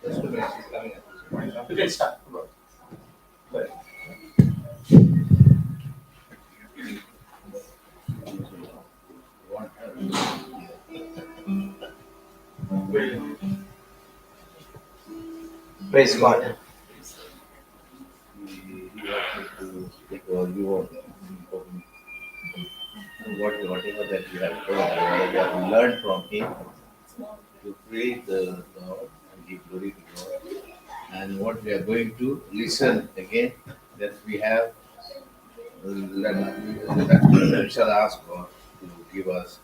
Just a minute, she's coming up. You can start. Go ahead. Praise God. He wanted to speak or you want whatever that you have heard, whatever you have learned from him, to praise the Lord and give glory to God. And what we are going to listen again, that we have, we shall ask God to give us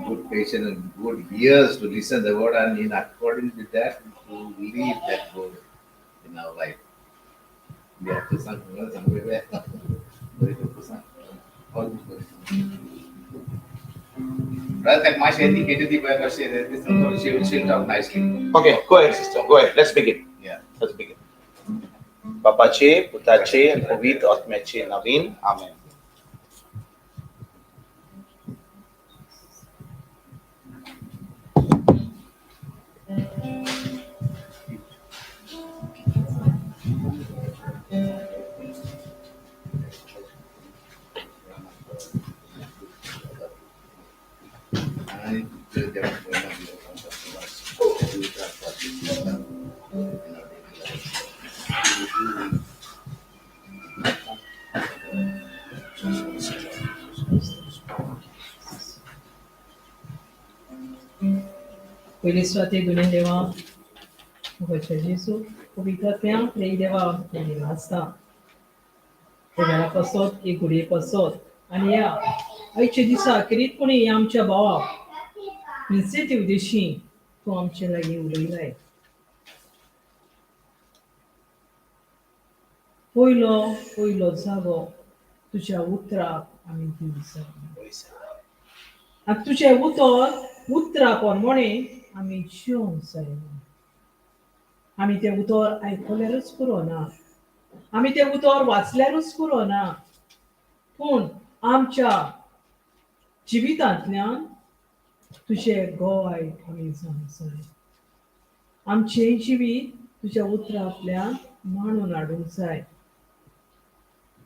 good patience and good ears to listen the word, and in accordance with that, to live that word in our life. We have to somewhere. Brother, she'll talk nicely. Okay, go ahead, sister. Go ahead. Let's begin. Yeah. Let's begin. बापाचे, पुताचे आणि पवित्र आत्म्याचे नवीन आमेन. पयली सुवाते गुणे देवा मुखाच्या जेजू पवित्र प्रेय देवा दिला आसता वेळा पासत एक घडये पासत आनी ह्या आयच्या दिसा खेरीतपणी आमच्या भावाक विन्सेंती उद्देशी तूं आमचे लागीं उलयलाय. पयलो पयलो जागो तुज्या उतराक आमी दिवंक जाय आनी तुजें उतर उतरा प्रमाणे आमी जिवंक जाय. आमी तें उतर आयकल्यारूच पुरो ना, आमी तें उतर वाचल्यारूच पुरो ना, पूण आमच्या जिवितांतल्यान तुजें गोवाय आमी जावंक जाय. आमचें जिवीत तुज्या उतरांतल्यान मांडून हाडूंक जाय.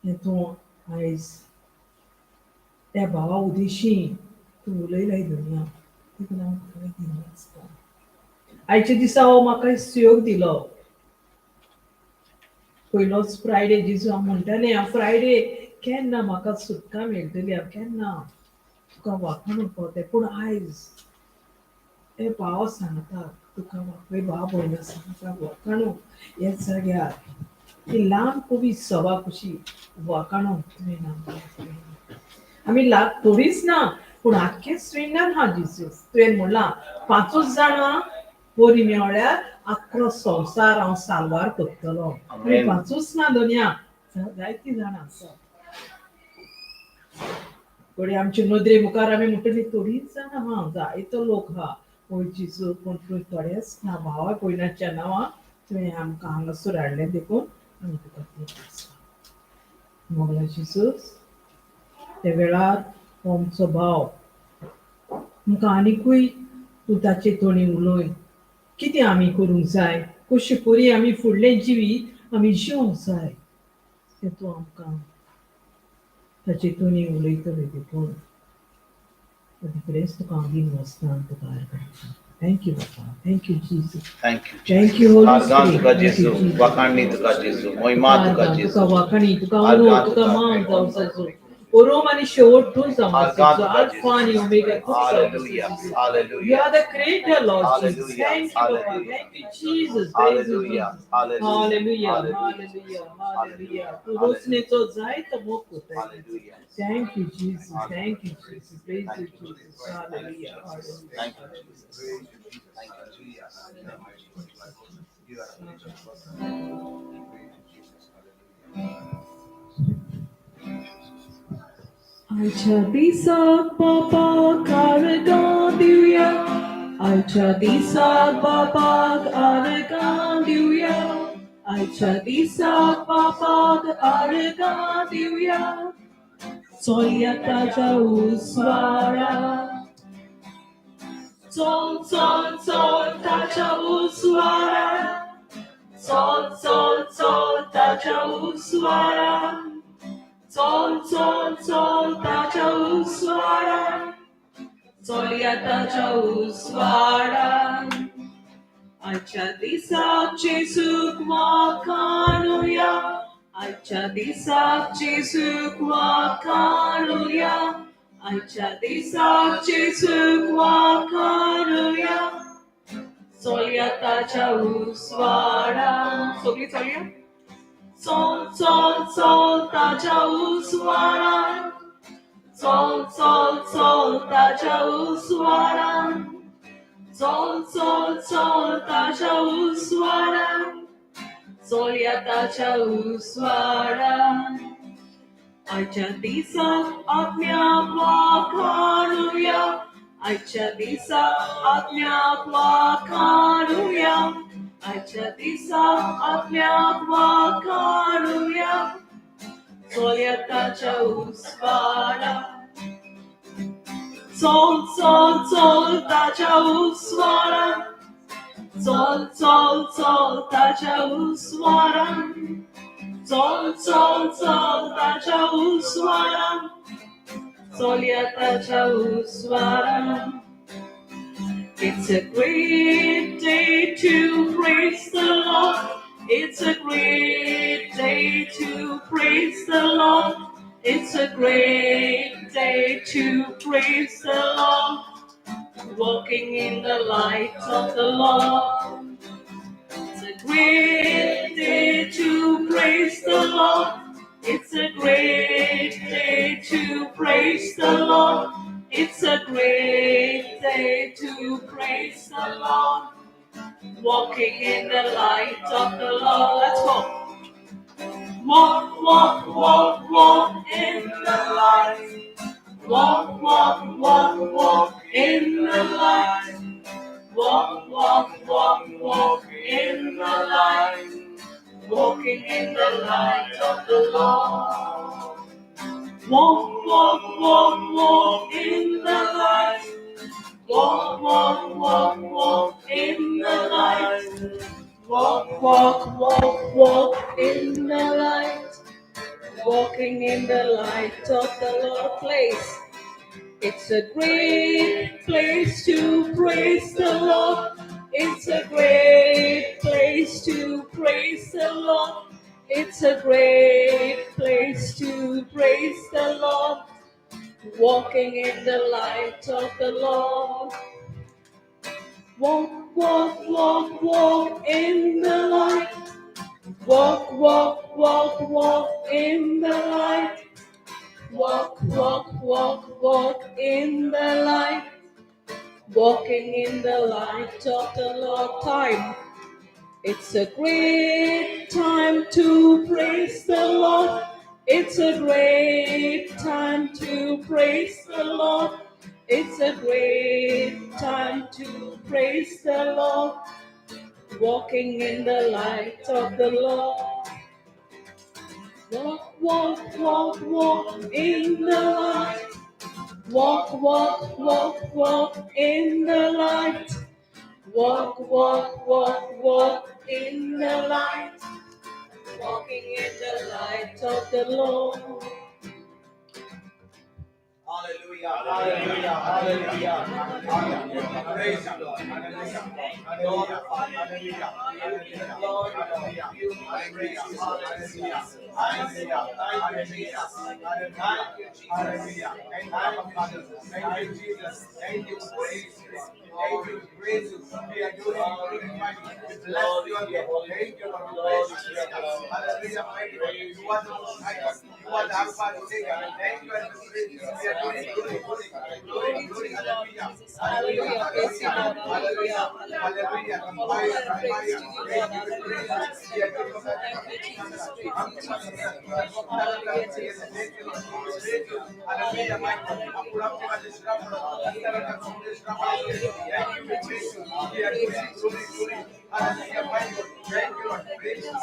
हें तूं आयज त्या भावा उदेशी तूं उलयलाय दुनिया, देखून हांव तुका दिनासता. आयच्या दिसा हो म्हाका सुयोग दिलो. पयलोच फ्रायडे जेजू हांव म्हणटालें, हांव फ्रायडे केन्ना म्हाका सुटका मेळटली, हांव केन्ना तुका वाखाणूंक पावतलें. पूण आयज हे भाव सांगता तुका, हे भाव भयणां सांगता वाखाणूंक ह्याच जाग्यार ही ल्हान कवी सभा कशी वाखाणूंक तुवें आमकां. आमी थोडीच ना पूण आख्खें स्विंडन हा जेजू. तुवें म्हणलां पांचूच जाणां बरी मेवळ्यार आख्खो संवसार हांव साल्वार करतलो. आमी पांचूच ना दोनया, जायतीं जाणां आसा. थोडी आमचे नदरे मुखार आमी म्हणटली थोडीच जाणां आहा, जायतो लोक आहा. पळय जेजू, पूण तुवें थोडेच ना भावा भयणाच्या नांवां तुवें आमकां हांगासर हाडलें, देखून आमी तुका आसा. मोगला जेजूस, त्या वेळार हो आमचो भाव आमकां आनिकूय तूं ताचे तोणी उलय कितें आमी करूंक जाय, कशे परी आमी फुडलें जिवीत आमी जिवंक जाय तें तूं आमकां ताचे तोणी उलयतले. देखून तिकडेच तुका हांव वचना तुका आर्गां. Thank you बाबा, thank you Jesus, thank you, thank you Holy आर्गां तुका स्पिरिट. जेजू, वाखाणणी तुका जेजू, मोहिमा तुका तुका जेजू, वाखाणी, तुका उलो, तुका मान जावं जेजू. ओरोम आणि शेवट तूं जावं जेजू, अल्फा आणि ओमेगा तूं जावं Hallelujah, जेजू. You hallelujah, are the creator, Lord Jesus. Hallelujah, Thank you, Papa. hallelujah. Thank you, Jesus. Praise you, hallelujah, Jesus. Hallelujah, Hallelujah, hallelujah, hallelujah. तूं रोसणेचो जायतो मोग करता. Hallelujah. Thank you, Jesus. Thank you, Jesus. Praise you, Jesus. Hallelujah. Hallelujah. Thank you, Jesus. Thank you, Jesus. आयच्या दिसाक बापाक आर्गां दिवया, आयच्या दिसाक बापाक आर्गां दिवया, आयच्या दिसाक बापाक आर्गां दिवया, चोया ताच्या उस्वारा, चल चल चल ताच्या उजवाडान, चल चल चल ताच्या उजवाडान, चल चल चल ताच्या उजवाडान, चलया ताच्या उजवाडान. आयच्या दिसाक जेजूक वाखाणुया, आयच्या दिसाक जेजूक वाखाणुया, आयच्या दिसाक जेजूक वाखाणुया, चलया ताच्या उजवाडान. सगळीं चलया. चल चल चल ताच्या उजवाडान, चल चल चल ताच्या उजवाडान, चल चल चल ताच्या उजवाडान, चलया ताच्या उजवाडान. आयच्या दिसाक आत्म्याक वाखाणुया, आयच्या दिसाक आत्म्याक वाखाणुया, आयच्या दिसाक आत्म्याक वाखाणुया, चलया ताच्या उजवाडान. चल चल चल ताच्या उजवाडान, चल चल चल ताच्या उजवाडान, चल चल चल ताच्या उजवाडान, चलया ताच्या उजवाडान. It's a great day to praise the Lord. It's a great day to praise the Lord. It's a great day to praise the Lord. Walking in the light of the Lord. It's a great day to praise the Lord. It's a great day to praise the Lord. It's a great day to praise the Lord. Walking in the light of the Lord. Let's go. Walk, walk, walk, walk in the light. Walk, walk, walk, walk in the light. Walk, walk, walk, walk in the light. Walking in the light of the Lord. Walk, walk, walk, walk in the light. Walk, walk, walk, walk in the light. Walk, walk, walk, walk in the light. Walking in the light of the Lord place. It's a great place to praise the Lord. It's a great place to praise the Lord. It's a great place to praise the Lord. Walking in the light of the Lord. Walk, walk, walk, walk in the light. Walk, walk, walk, walk in the light. Walk, walk, walk, walk in the light. Walking in the light of the Lord. Time. It's a great time to praise the Lord. It's a great time to praise the Lord. It's a great time to praise the Lord. Walking in the light of the Lord. Walk, walk, walk, walk in the light. Walk, walk, walk, walk in the light. Walk, walk, walk, walk in the light. Walking in the light of the Lord. Hallelujah, hallelujah, hallelujah, hallelujah. Praise the Lord. Hallelujah, hallelujah, hallelujah, hallelujah, Lord, hallelujah. you Hallelujah, hallelujah, hallelujah, hallelujah, Thank you, Jesus. hallelujah. Thank you, Father. Thank you, Jesus. Thank you, praise you. Thank you, praise you. We adore you, glorify you. We bless your name. Thank you, Lord. We praise you. Hallelujah, mighty God. You are the most high God. You are the Alpha and Omega. Thank you and we praise you. We adore you. Glory, glory, glory, glory. Hallelujah. Hallelujah. Praise you, Lord. Hallelujah. Hallelujah. Hallelujah. All honor and praise to you, Lord. Hallelujah. Hallelujah. Thank you, Jesus. Praise you, Jesus. Hallelujah, Jesus. Hallelujah, my God. Thank you, Jesus. Hallelujah, my God. Thank you, Lord. Praise you.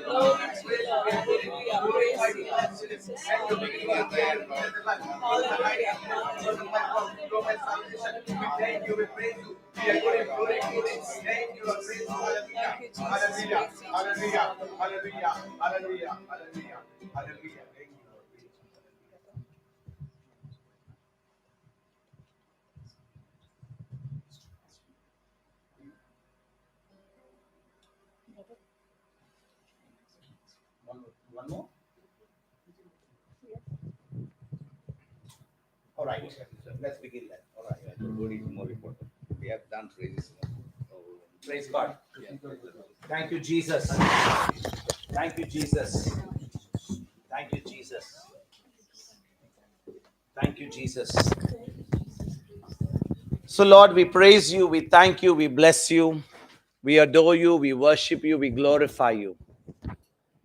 Glory to you, Lord. Hallelujah. Praise you, Lord Jesus. Hallelujah. Hallelujah. Thank you, Lord. Praise you. Hallelujah. Hallelujah. Hallelujah. Hallelujah. Hallelujah. Hallelujah. Hallelujah. Thank you, Lord. Praise you. One more? All right, let's begin then. All right. Yeah, the word is more important. We have done praises. Praise God. Thank you, Jesus. Thank you, Jesus. Thank you, Jesus. Thank you, Jesus. So, Lord, we praise you, we thank you, we bless you, we adore you, we worship you, we glorify you.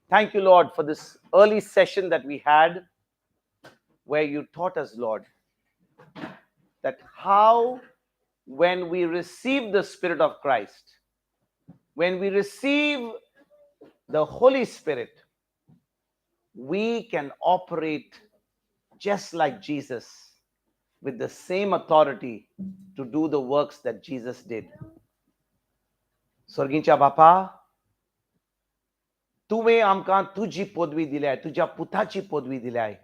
Thank you, Lord, for this early session that we had where you taught us, Lord, that how when we receive the Spirit of Christ, when we receive the Holy Spirit, we can operate just like Jesus with the same authority to do the works that Jesus did. स्वर्गीच्या बापा, तुवें आमकां तुजी पदवी दिल्या, तुज्या पुताची पदवी दिल्याय.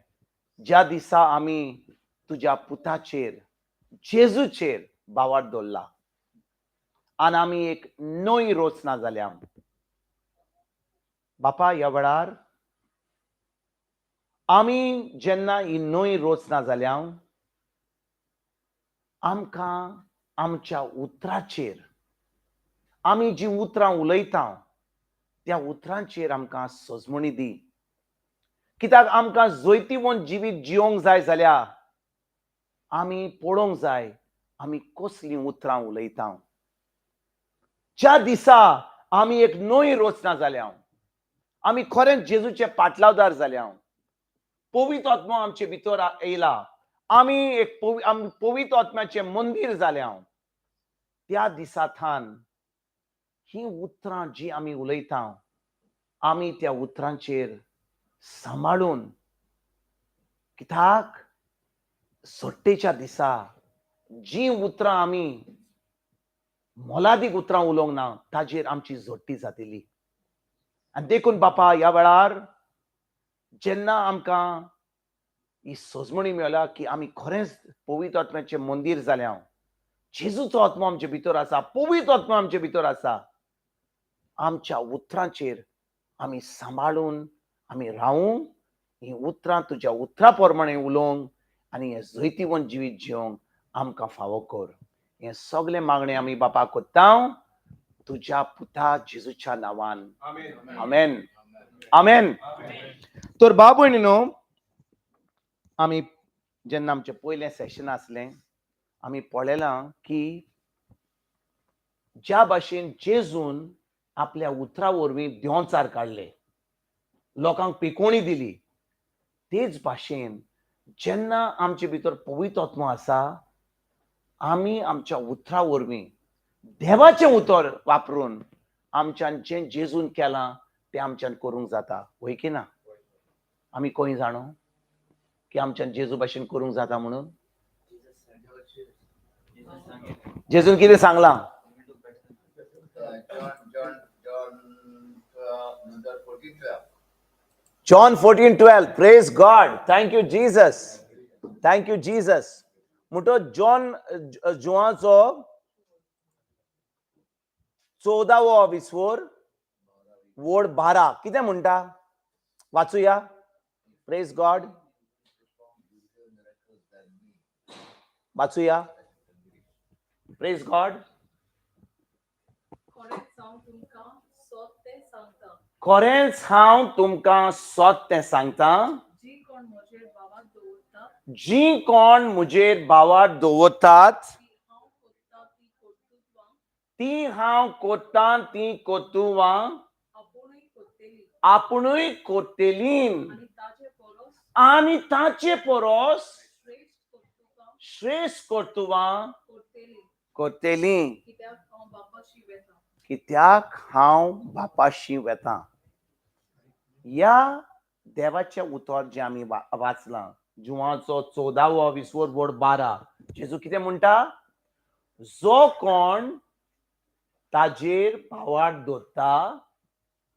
ज्या दिसा आमी तुज्या पुताचेर, जेजूचेर भावार्थ दवरला आनी आमी एक नवी रचना जाल्या. बापा, ह्या वेळार आमी जेन्ना ही नवी रचना जाल्या, आमकां आमच्या उतराचेर, आमी जीं उतरां उलयता त्या उतरांचेर आमकां सजमणी दी. कित्याक आमकां जैतिवंत जिवीत जियोंक जाय जाल्यार आमी पळोवंक जाय आमी कसलीं उतरां उलयता. ज्या दिसा आमी एक नवी रचना जाल्या, आमी खरेंच जेजूचे पाटलावदार जाल्या, पवित्र आत्मो आमचे भितर येयला, आमी एक आमी पवित्र आत्म्याचें मंदीर जाल्या, त्या दिसा थान ही उतरां जी आमी उलयता आमी त्या उतरांचेर सांबाळून, कित्याक सट्टेच्या दिसा जी उतरां आमी मोलादीक उतरां उलोवंक ना ताजेर आमची जोडटी जातली. आनी देखून बापा, ह्या वेळार जेन्ना आमकां ही सजमणी मेळ्ळ्या की आमी खरेंच पवित्र आत्म्याचें मंदीर जाल्या, जेजूचो आत्मो आमचे भितर आसा, पवित्र आत्मो आमचे भितर आसा, आमच्या उतरांचेर आमी सांबाळून आमी रावूंक, हीं उतरां तुज्या उतरां प्रमाणे उलोवंक आनी हें जैतिवंत जिवीत जिवंक आमकां फावो कर. हें सगळें मागणें आमी बापा करता तुज्या पुता जेजूच्या नांवान. आमेन. आमेन. तर बाब भयणीनो, आमी जेन्ना आमचें पयलें सेशन आसलें आमी पळयलां की ज्या भाशेन जेजून आपल्या उतरा वरवीं देंवचार काडले, लोकांक पिकोवणी दिली, तेच भाशेन जेन्ना आमचे भितर पवित्र आत्मो आसा आमी आमच्या उतरा वरवीं देवाचें उतर वापरून आमच्यान जें जेजून केलां तें आमच्यान करूंक जाता. वय की ना? आमी खंय जाणो की आमच्यान जेजू भाशेन करूंक जाता म्हणून? जेजून कितें सांगलां? John 14:12. Praise God. Thank you, Jesus. Thank you, Jesus. म्हणटो जॉन जुवाचो 14वो विस्वोर वोड 12 कितें म्हणटा वाचुया. Praise God. वाचुया. Praise God. खरेंच हांव तुमकां सत तें सांगता, जी कोण म्हजेर भावार दवरतात ती हांव कोत्ता ती कोतुवां आपुणूय कोत्तेली आनी ताचे परस श्रेश्ठ कर्तुवां कोत्तेली, कित्याक हांव बापाशी वेता. ह्या देवाचें उतर जें आमी वाचलां जुवाचो 14वो विस्वोर बोर्ड 12, जेजू कितें म्हणटा? जो कोण ताजेर भावार्थ दवरता,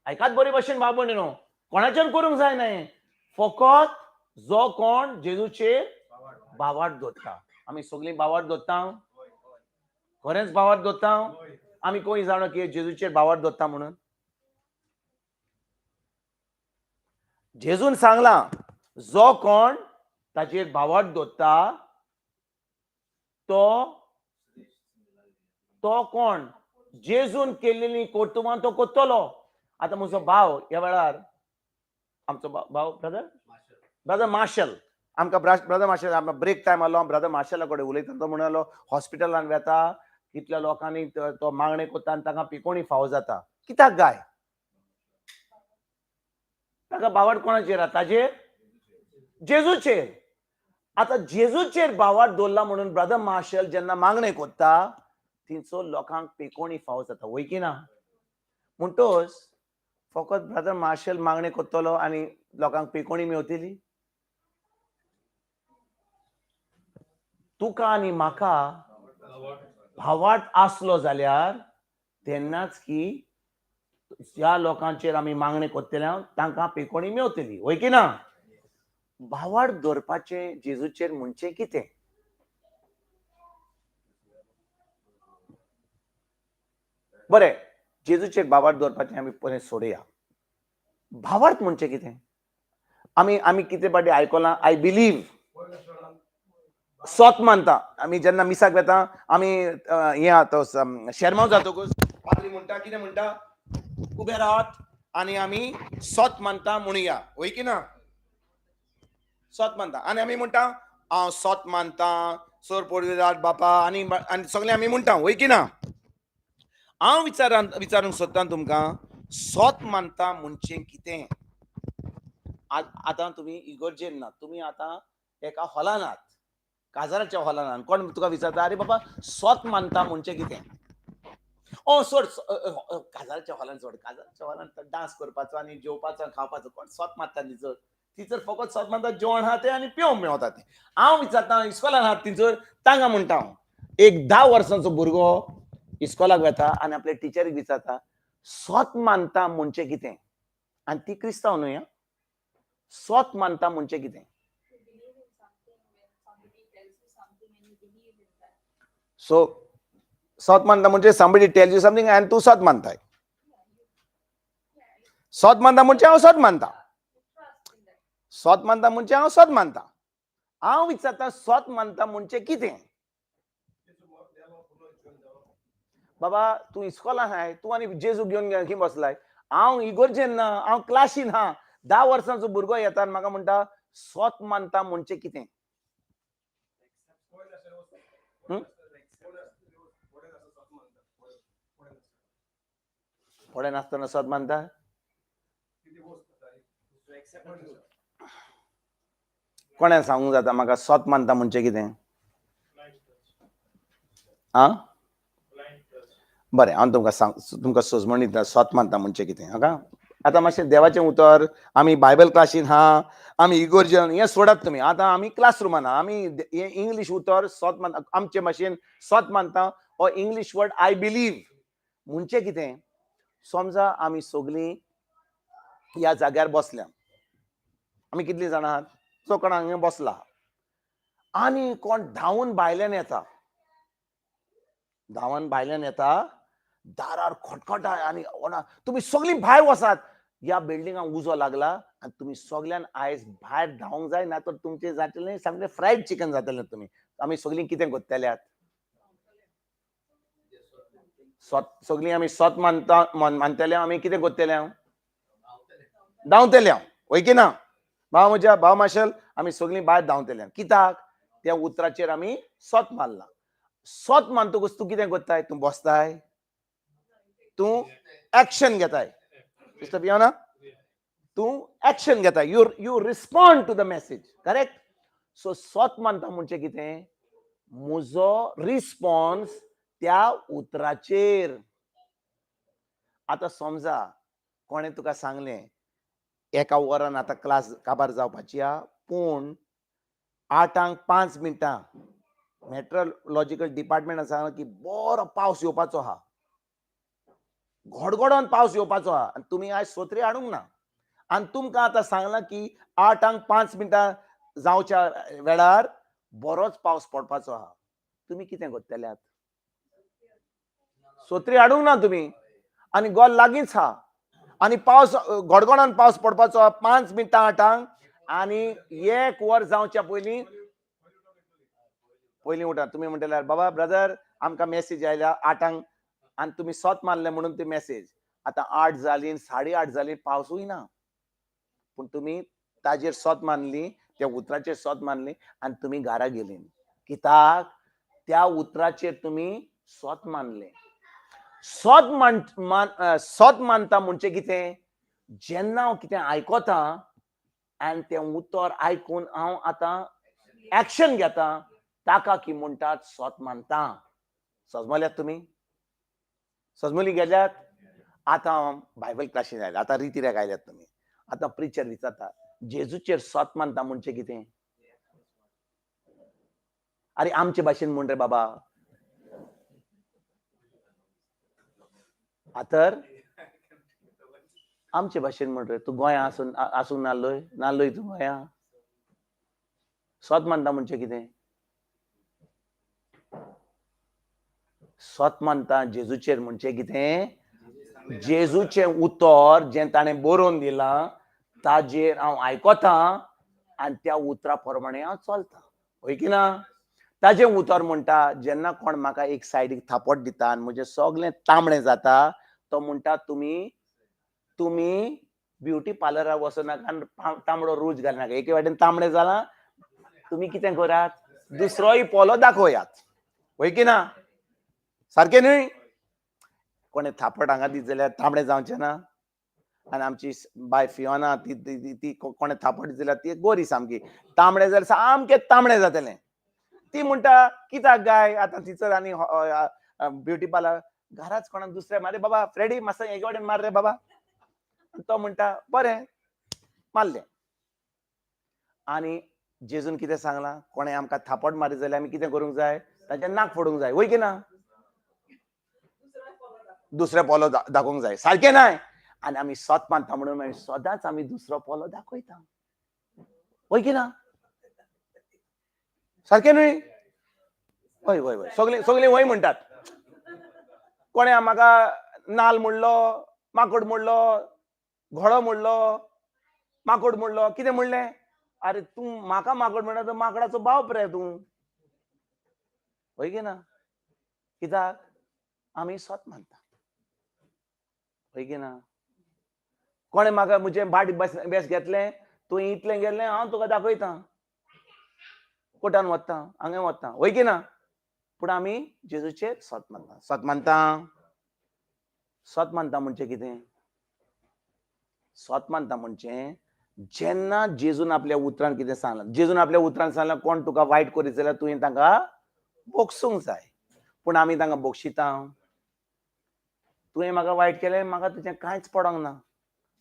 आयकात बरे भशेन भाव भयणीनो, कोणाच्यान करूंक जायना हें, फकत जो कोण जेजूचेर भावार्थ दवरता. आमी सगळीं भावार्थ दवरता? खरेंच भावार्थ दवरता? आमी खंय जाणा की जेजूचेर भावार्थ दवरता म्हणून? जेजून सांगलां जो कोण ताचेर भावार्थ दवरता तो तो कोण जेजून केल्लेली कर्तुबां तो करतलो. आतां म्हजो भाव ह्या वेळार आमचो भाव ब्रदर ब्रदर मार्शल, आमकां ब्रदर मार्शल आमकां ब्रेक टायम आसलो, ब्रदर मार्शला कडेन उलयता. तो म्हणलो हॉस्पिटलान वेता कितल्या लोकांनी तो मागणें करता आनी ताका पिकोणी फावो जाता. कित्याक गाय? ताका भावार्थ कोणाचेर आसा? ताजेर, जेजूचेर. आतां जेजूचेर भावार्थ दवरला म्हणून ब्रदर मार्शल जेन्ना मागणें करता थंयसर लोकांक पिकोणी फावो जाता, वय की ना? म्हणटच फकत ब्रदर मार्शल मागणें करतलो आनी लोकांक पिकोणी मेवतली? तुका आनी म्हाका भावार्थ आसलो जाल्यार तेन्नाच की ज्या लोकांचेर आमी मागणें करतले तांकां पिकोणी मेवतली, वय की ना? भावार्थ दवरपाचें जेजूचेर म्हणचें कितें? बरें, जेजूचेर भावार्थ दवरपाचें आमी बरें सोडया. भावार्थ म्हणचें कितें? आमी आमी कितें पाटी आयकलां, I believe, सोत मानता. आमी जेन्ना मिसाक वेता आमी हें आतां शेरमांव जातकूच पाद्री म्हणटा, कितें म्हणटा, उबे रावात आनी आमी सोत मानता म्हणुया, वय की ना? सोत मानता आनी आमी म्हणटा हांव सोत मानता सर पोरवीरात बापा आनी आनी सगळें आमी म्हणटा, वय की ना? हांव विचारूंक सोदता तुमकां, सोत मानता म्हणचें कितें? आतां तुमी इगर्जेन ना, तुमी आतां एका हॉलान आहात, काजाराच्या हॉलान आहात. कोण तुका विचारता, अरे बाबा सोत मानता म्हणचें कितें? ओ सोड, काजाराच्या हॉलान सोड, काजाराच्या हॉलान डांस करपाचो आनी जेवपाचो खावपाचो, कोण सोत मानता तिचर? तिचर फकत सोत मानता जेवण आहा तें आनी पिवंक मेवता तें. हांव विचारता इस्कॉलान आहात तिचर, तांकां म्हणटा हांव, एक 10 वर्सांचो भुरगो इस्कॉलाक वेता आनी आपल्या टिचरीक विचारता सोत मानता म्हणचें कितें? आनी ती क्रिस्तांव न्हय, सोत मानता म्हणचें कितें? सो सोत मानता म्हणजे somebody tells you something and तूं सोत मानताय. सोत मानता म्हणजे हांव सोत मानता, सोत मानता म्हणजे हांव सोत मानता. हांव विचारता सोत मानता म्हणजे कितें? बाबा तूं इस्कॉलान आहाय, तूं आनी जेजू घेवन खंय बसलाय? हांव इगर्जेन ना, हांव क्लासीन आहा. 10 वर्सांचो भुरगो येता आनी म्हाका म्हणटा सोत मानता म्हणजे कितें? फुडें नासतना सोत मानता? कोणें सांगूंक जाता म्हाका सोत मानता म्हणजे कितें? आं बरें, हांव तुमकां सांग, तुमकां सोजमण दिता सोत मानता म्हणजे कितें. हाका आतां मातशें देवाचें उतर, आमी बायबल क्लासीन आहा, आमी इगर्जेन, हें सोडात तुमी. आतां आमी क्लासरुमान आहा, आमी हें इंग्लीश उतर सोत मानता, आमचे भाशेन सोत मानता हो इंग्लीश वर्ड I believe म्हणजे कितें? समजा आमी सगळीं ह्या जाग्यार बसल्या, आमी कितलीं जाणां आहात? सो कोण हांगा बसला आनी कोण धांवून भायल्यान येता, धांवन भायल्यान येता, दारार खटखटा आनी तुमी सगळीं भायर वसात, ह्या बिल्डिंगाक उजो लागला आनी तुमी सगळ्यान आयज भायर धांवंक जाय, ना तर तुमचें जातलें सामकें फ्रायड चिकन जातलें. तुमी आमी सगळीं कितें करतल्यात? सगळीं आमी सोत मानता मानतले, आमी कितें करतले? धांवतले, वय की ना? भाव म्हज्या भाव मार्शल, आमी सगळीं भायर धांवतले. कित्याक? त्या उतराचेर आमी सोत मारला. सोत मानतकूच तूं कितें करताय? तूं बसताय, तूं एक्शन घेताय. मिस्टर पियाना, तूं एक्शन घेताय, you you respond to the message, correct? So सोत मानता म्हणजे कितें? म्हजो रिस्पॉन्स त्या उतराचेर. आतां समजा कोणें तुका सांगलें एका वरान आतां क्लास काबार जावपाची आहा, पूण 8:05 मेट्रोलॉजिकल डिपार्टमेंटान सांगलां की बरो पावस येवपाचो आहा. घोडघोडोन पावस येवपाचो आहा आनी तुमी आयज सोत्री हाडूंक ना आनी तुमकां आतां सांगलां की 8:05 जावच्या वेळार बरोच पावस पडपाचो आहा. तुमी कितें करतल्यात? सोत्री हाडूंक ना तुमी आनी गोल लागींच आहा आनी पावस घडघडान पावस पडपाचो आहा 7:55 आनी 1 वर जावच्या पयलीं पयलीं उठा. तुमी म्हणटले बाबा ब्रदर आमकां मॅसेज आयल्या 8 आनी तुमी सोत मारले म्हणून ती मॅसेज. आतां 8 जालीं 8:30 जालीं पावसूय ना, पूण तुमी ताजेर सोत मानली, त्या उतराचेर सोत मानली आनी तुमी घरा गेली. कित्याक? त्या उतराचेर तुमी सोत मानले. सोत मान सोत मानता म्हणजे कितें? जेन्ना हांव कितें आयकता आनी तें उतर आयकून हांव आतां एक्शन घेता ताका की म्हणटात सोत मानता. सजमल्यात तुमी? सजमली गेल्यात? आतां बायबल क्लासीन आयल्या, आतां रितीऱ्याक आयल्यात तुमी. आतां प्रिचर विचारता जेजूचेर सोत मानता म्हणजे कितें? अरे आमचे भाशेन म्हण रे बाबा. आतर आमचे भाशेन म्हण रे, तूं गोंया आसून आसूंक नाल्लोय नाल्लोय तूं गोंया. सोत मानता म्हणजे कितें? सोत मानता जेजूचेर म्हणजे कितें? जेजूचें उतर जें ताणें बरोवन दिलां ताजेर हांव आयकता आनी त्या उतरा प्रमाणे हांव चलता. हय की ना? ताजें उतर म्हणटा जेन्ना कोण म्हाका एक सायडीक थापट दिता आनी म्हजें सगळें तांबडें जाता तो म्हणटा तुमी तुमी ब्युटी पार्लराक वचनाका आनी तांबडो रूज घालनाका. एके वाटेन तांबडें जालां तुमी कितें करात, दुसरोय पोलो दाखोयात. हय की ना? सारकें न्हय? कोणें थापट हांगा दीत जाल्यार तांबडें जावचें ना. आनी आमची बाय फियोना ती ती कोणें थापट दित जाल्यार ती गोरी सामकी, तांबडें जाल्यार सामकें तांबडें जातलें. ती म्हणटा कित्याक गाय आतां टिचर आनी ब्युटी पार्लर घराच कोणाक दुसऱ्या मारे बाबा फ्रेडी मातसो एके वाटेन मार रे बाबा. तो म्हणटा बरें मारलें. आनी जेजून कितें सांगलां? कोणें आमकां थापट मारीत जाल्यार आमी कितें करूंक जाय? ताचें नाक फोडूंक जाय. वय की ना? दुसरें पोलो दाखोवंक जाय. सारकें न्हय? आनी आमी सोत मानता म्हणून मागीर सदांच आमी दुसरो पोलो दाखयता. वय की ना? सारकें न्हय? हय हय हय सगळीं सगळीं वय म्हणटात. कोणें म्हाका नाल म्हणलो, माकोड म्हणलो, घोडो म्हणलो, माकोड म्हणलो, कितें म्हणलें? अरे तूं म्हाका माकोड म्हणटा तर माकडाचो बाप रे तूं. हय की ना? कित्याक? आमी सोत मानता. हय की ना? कोणें म्हाका म्हजें भाट बेस घेतलें, तूं इतलें गेलें हांव तुका दाखयता, कोटान वता हांगा वता. हय की ना? पूण आमी जेजूचेर सोत मानता. सोत मानता. सोत मानता म्हणजे कितें? सोत मानता म्हणजे जेन्ना जेजून आपल्या उतरान कितें सांगलां, जेजून आपल्या उतरान सांगलां कोण तुका वायट करीत जाल्यार तुवें तांकां बोगसूंक जाय. पूण आमी तांकां बोगशिता. तुवें म्हाका वायट केलें, म्हाका तुजें कांयच पडोंक ना.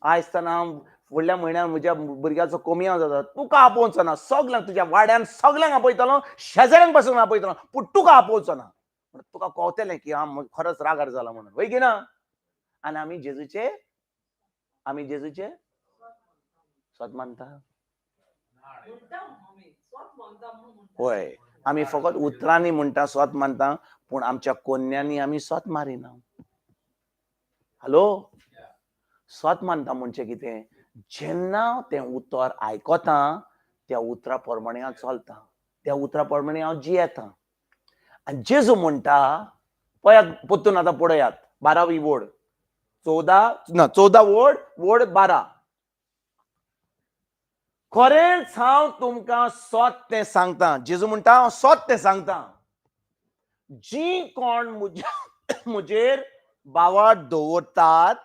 आयज तर हांव फुडल्या म्हयन्यान म्हज्या भुरग्याचो कमी जाता, तुका आपोवचो ना, सगल्यांक तुज्या वाड्यान सगल्यांक आपयतलो, शेजाऱ्यांक पासून आपयतलो, पूण तुका आपोवचो ना. तुका कळटलें की हांव खरोच रागार जाला म्हणून. वय की ना? आनी आमी जेजूचे आमी जेजूचे सोत मानता. हय, आमी फकत उतरांनी म्हणटा सोत मानता, पूण आमच्या कोन्यांनी आमी सोत मारिना. हॅलो, सोत मानता म्हणजे कितें? जेन्ना तें उतर आयकता त्या उतरा प्रमाणे हांव चलता, त्या उतरा प्रमाणे हांव जियेता. आनी जेजू म्हणटा पळयात परतून आतां पळयात 12वी वोड 14 वोड वोड 12. खरेंच हांव तुमकां सोत तें सांगता. जेजू म्हणटा हांव सोत तें सांगता, जी कोण म्हजेर बावाट दवरतात,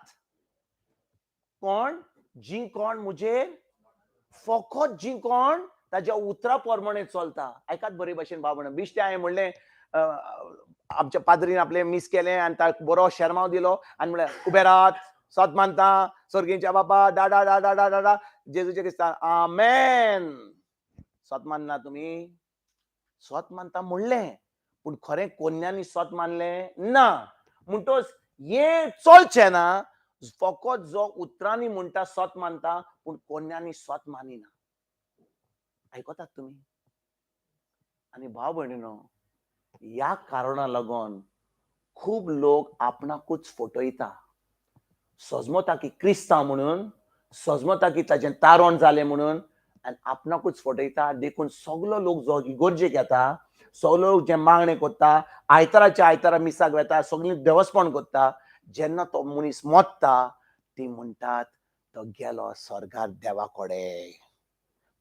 कोण जी कोण म्हजेर फकत जी कोण ताज्या उतरा प्रमाणे चलता. आयकात बरे भाशेन बाबा म्हणून बिश्टें हांवें म्हणलें आमच्या पाद्रीन आपलें मीस केलें आनी ताका बरो शेरमांव दिलो आनी म्हणलें उबे रात सोत मानता सर्गींच्या बापा डाडा डाडा डाडा डाडा जेजूच्या क्रिस्तान आमेन. सोत मानना तुमी? सोत मानता म्हणलें, पूण खरें कोन्यांनी सोत मानलें ना. म्हणटोच हें चलचें ना. फकत जो उतरांनी म्हणटा सत मानता पूण कोन्यांनी सत मानिना. आयकतात तुमी? आनी भाव भयणीनो, ह्या कारणा लागून खूब लोक आपणाकूच फटयता. सजमता की क्रिस्तांव म्हणून, सजमता की ताजें तारण जालें म्हणून, आनी आपणाकूच फटयता. देखून सगलो लोक जो इगर्जेक येता, सगलो लोक जे मागणें करता, आयताराच्या आयतारा मिसाक वेता, सगळीं देवस्पण करता, जेन्ना तो मनीस मोत्ता ती म्हणटात तो गेलो स्वर्गार देवा कडेन.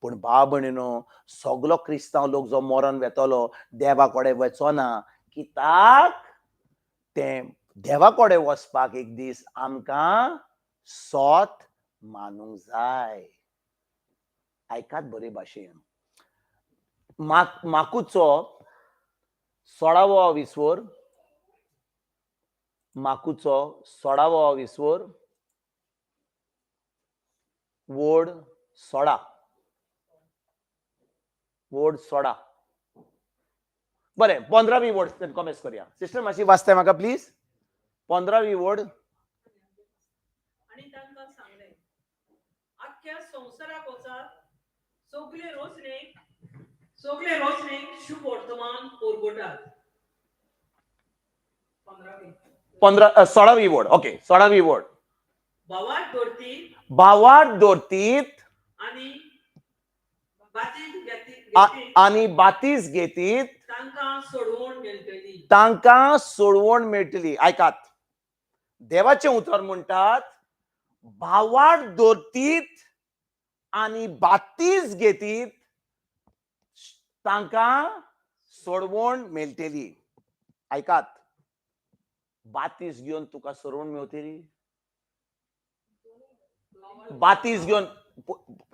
पूण भाव भयणीनो, सगलो क्रिस्तांव लोक जो मरण वेतलो देवा कडेन वचना, कित्याक तें देवा कडेन वचपाक एक दीस आमकां सोत मानूंक जाय. आयकात बरे भाशेन, माकुचो 16वो विस्वोर, माकुचो 16वो विस्वोर वोड 16, वोड 16. बरें, 15वी वोड कॉमेस करया. सिस्टर मातशी वाचताय म्हाका प्लीज? 15वी वोड. आनी तांकां सांगलें, आख्ख्या संवसाराक वचात, सगळे रोजनेक, सगळे रोजनेक शुभ वर्तमान परगटात. 15वी 16वी वोड. ओके, 16वी वोड. भावार्थ दवरतीत, भावार्थ दवरतीत आनी आनी बातीस घेतीत, तांकां सोडवण मेळटली, तांकां सोडवण मेळटली. आयकात, देवाचें उतर म्हणटात भावार्थ दवरतीत आनी बातीस घेतीत तांकां सोडवण मेळटली. आयकात, बातीस घेवन तुका सोडवण मेळटली? बातीस घेवन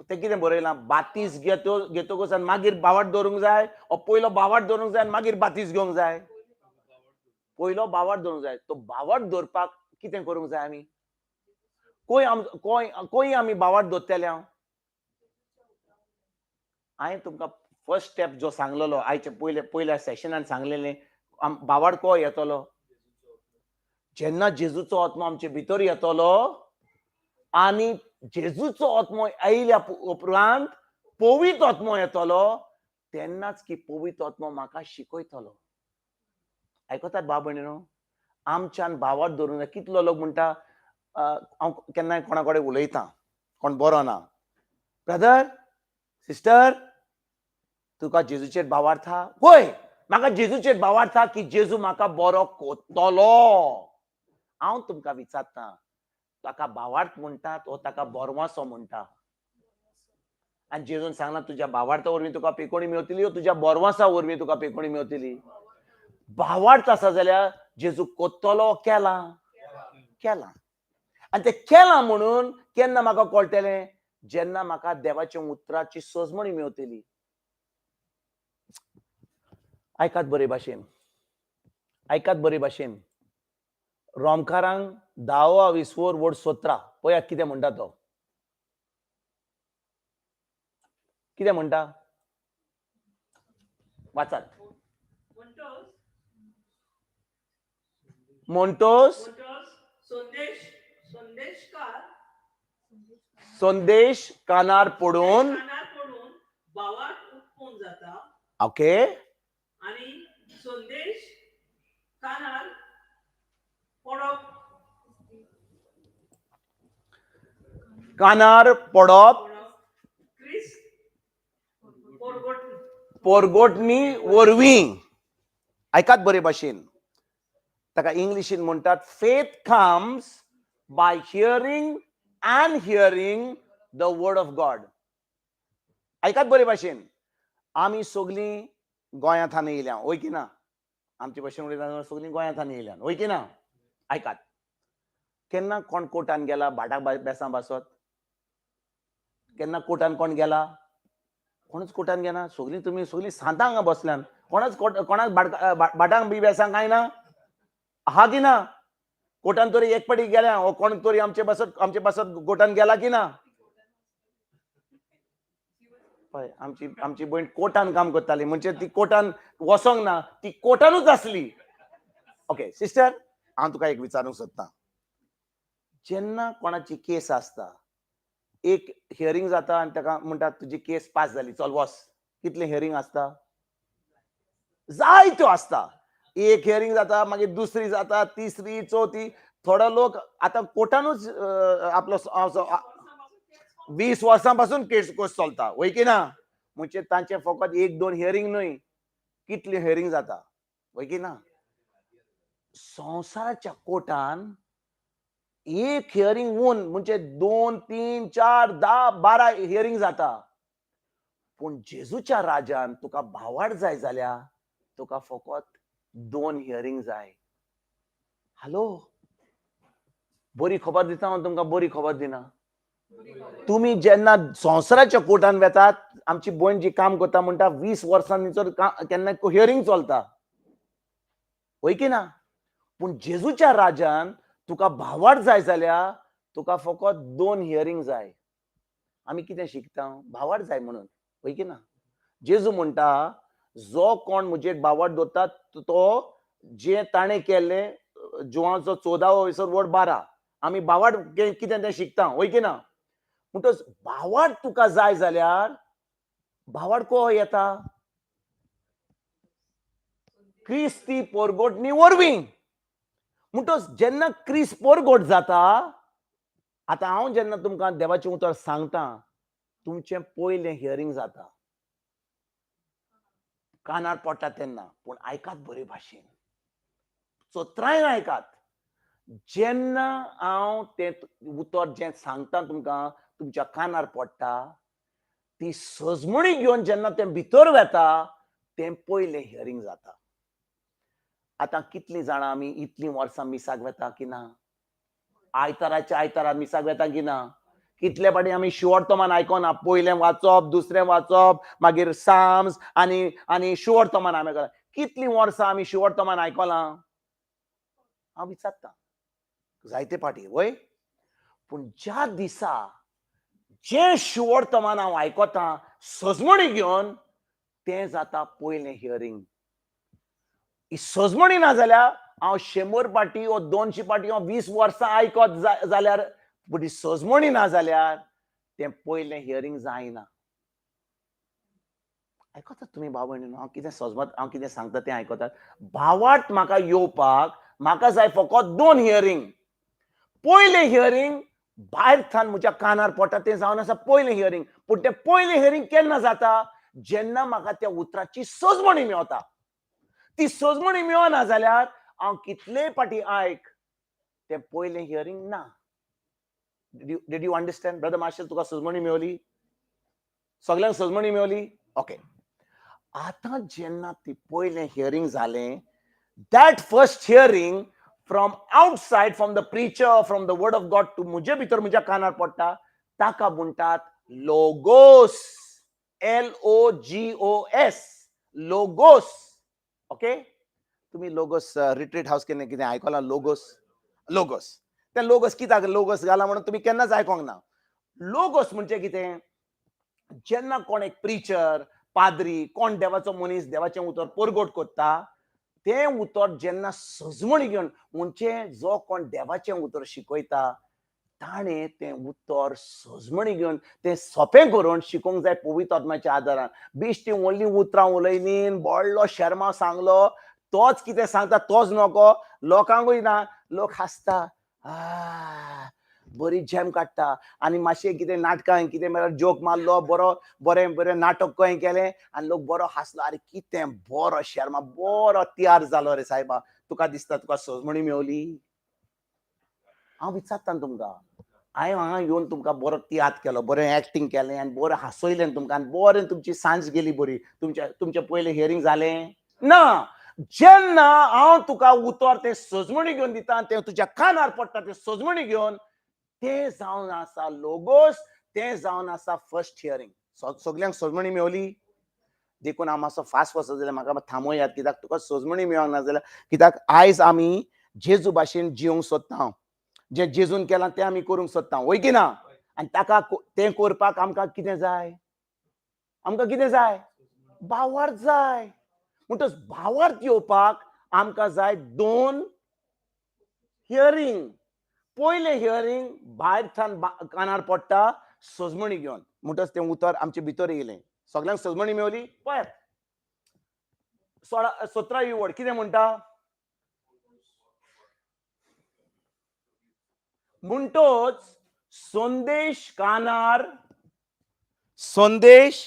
तें कितें बरयलां? बातीस घेतो घेतकच आनी मागीर भावार्थ दवरूंक जाय, ओ पयलो भावार्थ दवरूंक जाय आनी मागीर बातीस घेवंक जाय? पयलो भावार्थ दवरूंक जाय. तो भावार्थ दवरपाक कितें करूंक जाय आमी? कोय आमी भावार्थ दवरतले? हांव हांवें तुमकां फर्स्ट स्टेप जो सांगलेलो आयच्या पयल्या सेशनान सांगलेलें, भावार्थ को येतलो जेन्ना जेजूचो आत्मो आमचे भितर येतलो आनी जेजूचो आत्मो आयल्या उपरांत पवित्र आत्मो येतलो, तेन्नाच की पवित्र आत्मो म्हाका शिकयतलो. आयकतात भाव भयणीनो? आमच्यान भावार्थ दवरूंक जाय. कितलो लोक म्हणटा, हांव केन्नाय कोणा कडेन उलयतां, कोण बरो ना, ब्रदर सिस्टर तुका जेजूचेर भावार्थ आहा? वय, म्हाका जेजूचेर भावार्थ आहा की जेजू म्हाका बरो कोत्तलो. हांव तुमकां विचारतां, ताका भावार्थ म्हणटात वो ताका बोरवासो म्हणटा? आनी जेजून सांगलां तुज्या भावार्था वरवीं तुका पेकोणी मेवतली वो तुज्या बोरवासा वरवीं तुका पेकोणी मेवतली? भावार्थ आसा जाल्यार जेजू कोत्तलो केला, केला. आनी तें केलां म्हणून केन्ना म्हाका कळटलें? जेन्ना म्हाका देवाच्या उतराची सजमणी मेवतली. आयकात बरे भाशेन, आयकात बरे भाशेन. रोमकारांक 10 विस्वोर वोड 17 पळयात कितें म्हणटा तो, कितें म्हणटा वाचात. म्हणटोस संदेश कानार पडून, भावार्थ उत्पन्न जाता. ओके, आनी संदेश कानार पडप, कानार पडप पोरगोटणी वरवीं. आयकात बरे भाशेन, ताका इंग्लिशीन म्हणटात faith comes by hearing and hearing the word of God. आयकात बरे भाशेन, आमी सगळीं गोंयांत हांगा येयल्या, वय की ना? आमचे भाशेन उलयता सगळीं गोंयांत हांगा येयल्या, वय की ना? आयकात, केन्ना कोण कोर्टान गेला भाटाक बेसां बासत? केन्ना कोर्टान कोण गेला? कोणूच कोर्टान गेना. सगळीं तुमी सगळीं सांतां हांगा बसल्यान, कोणाच कोणाक भाटांक बी बेसांक कांय ना आहा की ना? कोर्टान तरी एक पाटी गेल्या वो कोण तरी आमचे बासत, आमचे बासत कोर्टान गेला की ना? पळय, आमची आमची भयण कोर्टान काम करताली, म्हणजे ती कोर्टान वचोंक ना, ती कोर्टानूच आसली. ओके सिस्टर, हांव तुका एक विचारूंक सोदतां, जेन्ना कोणाची केस आसता, एक हियरींग जाता आनी ताका म्हणटा तुजी केस पास जाली, चल वस. कितलें हियरींग आसता? जायत्यो आसता. एक हियरींग जाता, मागीर दुसरी जाता, तिसरी, चवथी. थोडो लोक आतां कोर्टानूच आपलो 20 वर्सां पासून केस चलता, वय की ना? म्हणजे तांचे फकत एक दोन हियरींग न्हय, कितली हियरींग जाता, वय की ना? संवसाराच्या कोर्टान एक हियरींग वून म्हणजे 2, 3, 4, 10, 12 हियरींग जाता. पूण जेजूच्या राजान तुका भावाड जाय जाल्यार तुका फकत 2 हियरींग जाय. हॅलो, बरी खबर दिता हांव तुमकां, बरी खबर दिना. तुमी जेन्ना संवसाराच्या कोर्टान वेतात, आमची भयण जी काम करता म्हणटा 20 वर्सांनी केन्ना हियरींग चलता, वय की ना? पूण जेजूच्या राजान तुका भावाड जाय जाल्यार तुका फकत 2 हियरींग जाय. आमी कितें शिकता? भावाड जाय म्हणून, वय की ना? जेजू म्हणटा जो कोण म्हजेर भावाड दवरता तो जे ताणें केल्लें, जुवांचो 14 वयसर वड 12, आमी भावाड कितें तें शिकता, वय की ना? म्हणटच भावाड तुका जाय जाल्यार भावाड को येता? क्रिस्ती पोरगोटणी वरवीं. म्हणटच जेन्ना क्रिस्त पोरगोट जाता, आतां हांव जेन्ना तुमकां देवाचें उतर सांगता, तुमचें पयलें हियरींग जाता, कानार पडटा तेन्ना. पूण आयकात बरे भाशेन, चत्रायन आयकात. जेन्ना हांव तें उतर जें सांगता तुमकां, तुमच्या कानार पडटा, ती सजमणी घेवन जेन्ना तें भितर वेता, तें पयलें हियरींग जाता. आतां कितलीं जाणां आमी इतलीं वर्सां मिसाक वेता की ना? आयताराच्या आयतारा मिसाक वेता की ना? कितले फावटी आमी शिवर्तमान आयकोना? पयलें वाचप, दुसरें वाचप, मागीर साम्स आनी आनी शिवर्तमान आमी आयकलां. कितलीं वर्सां आमी शिवर्तमान आयकलां? हांव विचारतां जायते फावटी, वय? पूण ज्या दिसा जें शिवर्तमान हांव आयकतां सजमणी घेवन, तें जाता पयलें हियरींग. ही सजमणी ना जाल्यार हांव 100 फावटी वो 200 फावटी वो 20 वर्सां आयकत जाल्यार, पूण ही सजमणी ना जाल्यार तें पयलें हियरींग जायना. आयकतात तुमी भाव भयणीनो? हांव कितें सजमत, हांव कितें सांगता तें आयकतात? भावार्थ म्हाका येवपाक म्हाका जाय फकत 2 हियरींग. पयलें हियरींग भायर थान म्हज्या कानार पडटा तें जावन आसा पयलें हियरींग. पूण तें पयलें हियरींग केन्ना जाता? जेन्ना म्हाका त्या उतराची सजमणी मेवता. ती सजमणी मेवना जाल्यार हांव कितलेय फावटी आयक, तें पयलें हियरींग ना. Did you understand brother Marshal? तुका सजमणी मेवली? सगल्यांक सजमणी मेवली? ओके. आतां जेन्ना ती पयलें हियरींग जालें, that first hearing from outside, from the preacher, from the word of God to म्हजे भितर म्हज्या कानार पडटा, ताका म्हणटात लोगोस. LOGOS, logos. Okay, तुमी लोगोस रिट्रीट हावस केन्ना कितें आयकलां? Logos, logos. तें लोगोस कित्याक लोगोस घाला म्हणून तुमी केन्नाच आयकोंक ना. लोगोस म्हणजे कितें? जेन्ना कोण एक प्रिचर, पाद्री, कोण देवाचो मनीस देवाचें उतर परगट करता, तें उतर जेन्ना सजमणी घेवन, म्हणजे जो कोण देवाचें उतर शिकयता ताणें तें उतर सजमणी घेवन तें सोंपें करून शिकोवंक जाय पवित्र आत्म्याच्या आदारान. बेश्टी व्हडलीं उतरां उलयलीं, व्हडलो शेर्मांव सांगलो, तोच कितें सांगता तोच नको, लोकांकूय ना, लोक हांसता, बरी झेम काडटा आनी मातशें कितें नाटकां कितें म्हळ्यार जोक मारलो, बरो बरें बरें नाटक कहें केलें आनी लोक बरो हांसलो, आरे कितें बरो शेर्मा, बरो तियार जालो रे सायबा. तुका दिसता तुका सजमणी मेवली? हांव विचारता तुमकां, हांवें हांगा येवन तुमकां बरो तियात्र केलो, बरें एक्टींग केलें आनी बरें हांसयलें तुमकां आनी बरें तुमची सांज गेली बरी. तुमचें तुमचें पयलें हियरींग जालें ना. जेन्ना हांव तुका उतर तें सजमणी घेवन दिता, तें तुज्या कानार पडटा तें सजमणी घेवन, तें जावन आसा लोगोस, तें जावन आसा फर्स्ट हियरींग. सगल्यांक सजमणी मेवली? देखून हांव मातसो फास्ट वचत जाल्यार म्हाका थांबोयात, कित्याक तुका सजमणी मेळोंक ना जाल्यार, कित्याक आयज आमी जेजू भाशेन जिवंक सोदता, हांव जें जेजून केलां तें आमी करूंक सोदता, वय की ना? आनी ताका तें करपाक आमकां कितें जाय? आमकां कितें जाय? भावार्थ जाय. म्हणटच भावार्थ येवपाक आमकां जाय 2 हियरींग. पयलें हियरींग भायर थावन कानार पडटा सजमणी घेवन, म्हणटच तें उतर आमचे भितर येयलें. सगल्यांक सजमणी मेवली. पळयात 16-17 वड कितें म्हणटा, म्हणटच संदेश कानार, संदेश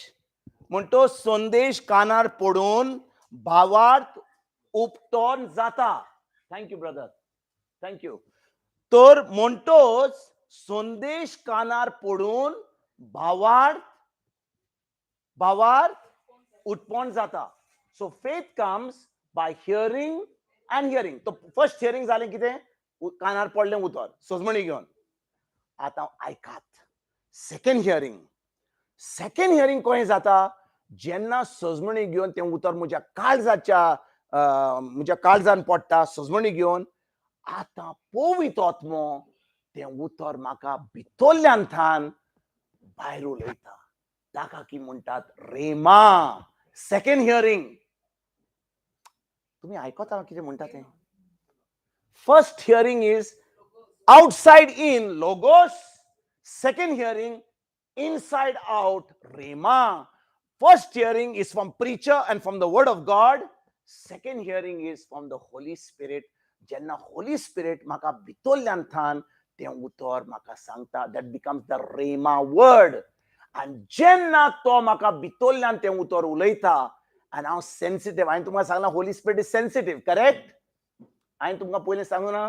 म्हणटो संदेश कानार पडून भावार्थ उपटोन जाता. Thank you brother, thank you. तर म्हणटोच संदेश कानार पडून भावार्थ भावार्थ उत्पन्न जाता. So faith comes by hearing and hearing. तो फर्स्ट हियरींग जालें कितें, कानार पडलें उतर सजमणी घेवन. आतां आयकात सेकंड हियरींग. सेकंड हियरींग कशें जाता, जेन्ना सजमणी घेवन तें उतर म्हज्या काळजाच्या म्हज्या काळजान पडटा सजमणी घेवन. आतां पवित्र आत्मो तें उतर म्हाका भितरल्यान थान भायर उलयता. ताका की म्हणटात रेमा. Second hearing. तुमी आयकता कितें म्हणटा तें? First hearing is outside in, logos. Second hearing inside out, rhema. First hearing is from preacher and from the word of God. Second hearing is from the Holy Spirit. जेन्ना Holi spirit म्हाका भितरल्यान थान तें उतर म्हाका सांगता, that becomes the rhema word. आनी जेन्ना तो म्हाका भितरल्यान तें उतर उलयता आनी हांव सेन्सिटीव, हांवें तुमकां सांगलां Holy Spirit is sensitive, correct? हांवें तुमकां पयलीं सांगू ना,